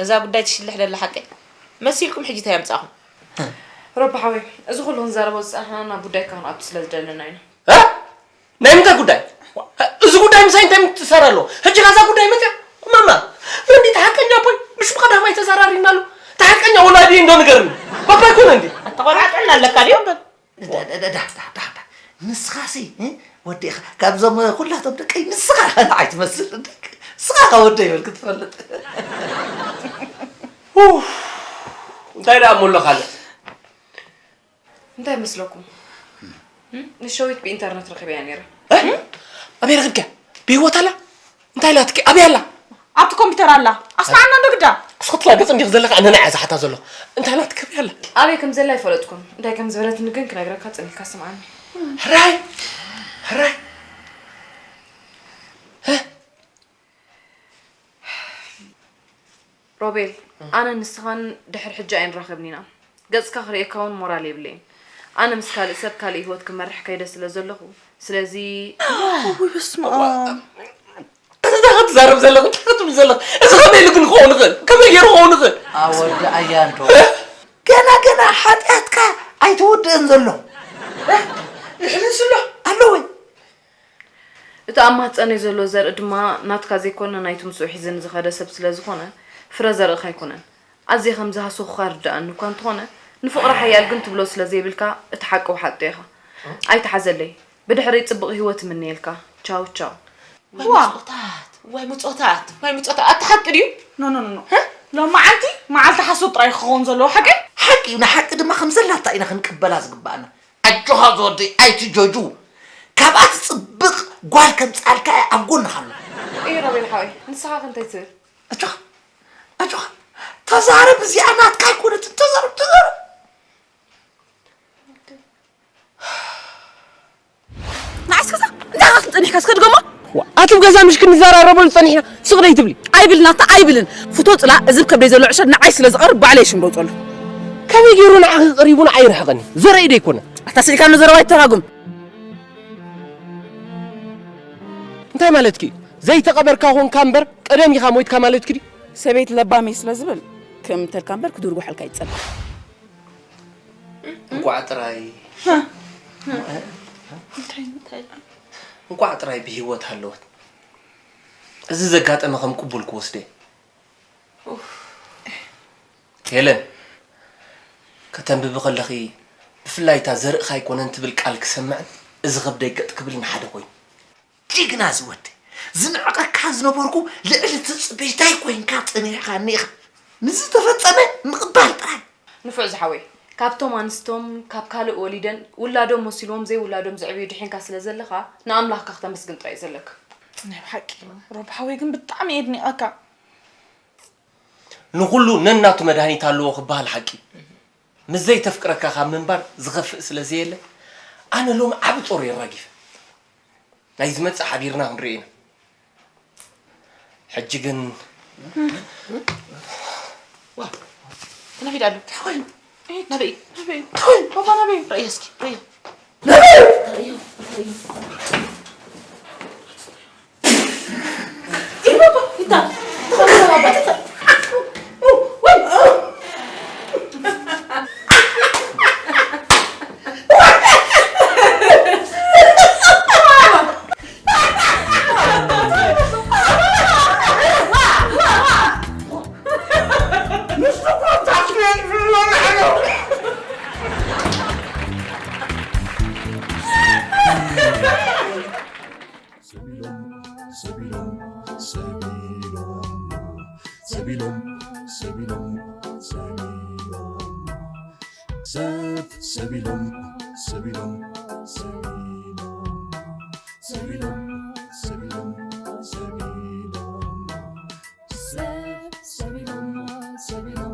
እዛ ጉዳይ ትሽልሕ ደላ ሓቀይ መሲልኩም ሕጂ እንታይ ኣምጻኹም? ረቢ ሓወይ፣ እዚ ኩሉ ክንዛረቦ ዝጸናሕና ናብ ጉዳይካ ክንኣቱ ስለ ዝደለና ኢና። እ? ናይ ምንታይ ጉዳይ? እዚ ጉዳይ ምሳይ እንታይ ምትእሳር ኣለዎ? ሕጂ ካዛ ጉዳይ መጽያ? ማማ፣ መን እቲ ሓቀኛ ኣቦይ? ምሽ ብቐዳማይ ተዘራሪብናሉ። እቲ ሓቀኛ ወላዲ እንዶ ንገርኒ። ባባ ኣይኮነ እንዲ? ኣታ ቆልዓ ጥዕና ኣለካ ድዩ? ዳ፣ ዳ፣ ዳ፣ ዳ፣ ዳ፣ ዳ፣ ዳ። ንስኻሲ፣ እ? ወዲ ኢኻ። ካብዞም ኩላቶም ደቀይ ንስኻ ንዓይ ትመስል። ንስኻ ካብ ወደይ በልክ ትፈልጥ። ኡፍ፣ እንታይ ደኣ እሞ ኣሎ ካልእ? እንታይ መስለኩም? እም? ንሸዊት ብኢንተርነት ረኺበያ ነይረ። እ? ኣበይ ረኺብኪያ? ብህይወት ኣላ? እንታይ ኢላትኪ? ኣበይ ኣላ? ኣብቲ ኮምፒውተር ኣላ። ኣስማዓና እንዶ ግዳ። ኣስኸትላ ገጽ እንዲኽ ዘለኻ ኣነ ንዓያ ዝሓታ ዘሎ። እንታይ ኢላትኪ? ኣበይ ኣላ? ኣበይ ከም ዘላ ኣይፈለጥኩን። እንታይ ከም ዝበለትኒ ግን ክነግረካ ጽኒሕካ ስምዓኒ። ሕራይ! ሕራይ! ሮቤል፣ ኣነን ንስኻን ድሕሪ ሕጂ ኣይንራኸብን ኢና። ገጽካ ክርእየካ እውን ሞራል የብለይን። ኣነ ምስ ካልእ ሰብ ካልእ ህይወት ክመርሕ ከይደ ስለ ዘለኹ፣ ስለዚ እዋይ፣ በስመ ኣብ። እንታይ ክትዛረብ ዘለኹ? እንታይ ክትብል ዘለኹ? እዚ ከመይ ኢሉ ግን ክኸውን ይኽእል? ከመይ ገይሩ ክኸውን ይኽእል? ኣወዲ ኣያንዶ፣ ገና ገና ሓጢኣትካ ኣይተወድእን ዘሎ። ይሕልስ ኣሎ። ኣሎ ወይ? እቲ ኣብ ማህጸነይ ዘሎ ዘርኢ ድማ ናትካ ዘይኮነ ናይቲ ምስኡ ሒዝኒ ዝኸደ ሰብ ስለ ዝኾነ ፍረ ዘርእኻ ኣይኮነን። ኣዝየ ከም ዝሃሰኹኻ ይርድኣኒ እኳ እንተኾነ ንፍቕሪ ሓያል ግን ትብሎ ስለ ዘይብልካ እቲ ሓቂ ወሓጦ ኢኻ። ኣይትሓዘለይ። ብድሕረይ ጽቡቕ ህይወት እምነየልካ። ቻው ቻው። ዋይ ዋ። ምጾታት፣ ዋይ ምጾታት፣ ዋይ ምጾታት። ኣቲ ሓቂ ድዩ? ኖ ኖ ኖ ኖ። ሎማዓንቲ መዓልቲ ሓሶት ጥራይ ክኸውን ዘለዎ ሓቂ? ሓቂ እዩ። ንሓቂ ድማ ከም ዘላታ ኢና ክንቅበላ ዝግባኣና። ኣጆኻ ዝወደይ ኣይትጆጁ። ካብኣ ትጽብቕ ጓል ከምጽኣልካ እየ ኣብ ጎንኻ ኣለኹ። እይ ሮቤል ሓወይ፣ ንስኻ ከ እንታይ ትብል? ኣጆኻ፣ ኣጆኻ። ተዛረብ፣ እዚኣ ናትካ ኣይኮነትን። ተዛረብ፣ ተዛረብ። ንዓይ እስከ እንታይ ኢኻ ክትብል ጸኒሕካ? እስከ ድገሞ። ዋ፣ ኣቲ ኣብ ገዛ ምሽ ክንዘራረበሉ ጸኒሕና፣ ስቕ ደይ ትብሊ? ኣይብልን ኣታ፣ ኣይብልን። ፍቶ ጽላ፣ እዚ ኣብ ከብደይ ዘሎ ዕሸል ንዓይ ስለ ዝቐርብ ባዕለይ ሽምረጸሉ። ከመይ ገይሩ ንዓኺ ቀሪቡ ንዓይ ይርሕቐኒ? ዘርኢ ደይኮነ። ኣታ ስኢልካኒ ዘረባ ኣይተራጉም። እንታይ ማለትኪ? ዘይተቐበርካ ኮንካ እምበር ቀደም ኢኻ ሞይትካ ማለትኪ ድዩ? ሰበይት ለባመይ ስለ ዝብል ክእምተልካ እምበር ክድርጉሓልካ ይጸልእ። እንቋዕ ጥራይ፣ እንታይ፣ እንታይ? እንቋዕ ጥራይ ብህይወት ሃለወት። እዚ ዘጋጠመ ከም ቅቡል ክወስደ። ኡፍ። ሄለን፣ ከተንብቢ ከለኺ ብፍላይ እታ ዘርእኻ ኣይኮነን ትብል ቃል ክሰምዕን እዚ ከብደይ ገጥ ክብልን ሓደ ኮይኑ። ጅግና ዝወደይ፣ ዝንዕቐካ ዝነበርኩ ልዕሊ ትጽቢተይ ኮይንካ ጸኒሕካኒ ኢኻ። ንዝተፈጸመ ምቕባል ጥራይ። ንፉዕ ዝሓወይ፣ ካብቶም ኣንስቶም ካብ ካልእ ወሊደን ውላዶም መሲልዎም ዘይውላዶም ዘዕብዩ ድሒንካ ስለ ዘለኻ ንኣምላኽካ ክተመስግን ጥራይ እዩ ዘለካ። ናይ ብሓቂ ሮብ ሓወይ ግን ብጣዕሚ እየ ኣድኒቐካ። ንኹሉ ነናቱ መድሃኒት ኣለዎ ክበሃል ሓቂ እዩ። ምስ ዘይተፍቅረካ ካብ ምንባር ዝኸፍእ ስለ ዘየለ ኣነ ሎሚ ዓቢ ጾር እየ ኣራጊፈ። ናይ ዝመጽእ ሓቢርና ክንሪኦ ኢና። ሕጂ ግን ዋ፣ ናበይ ደኣ ኣሎ? ናበይ? ናበይ? ባባ ናበይ? ርእዮ እስኪ፣ ርእዮ። ርእዮ፣ ርእዮ። ኢህ ባባ፣ ይታ። ተኸተለ ባባ፣ ይታ። ወይ! ሰቢሎም ሰቢሎም ሰቢሎም ሰቢሎም ሰቢሎም ሰቢሎም ሰብ ሰቢሎም ሰቢሎም ሰብ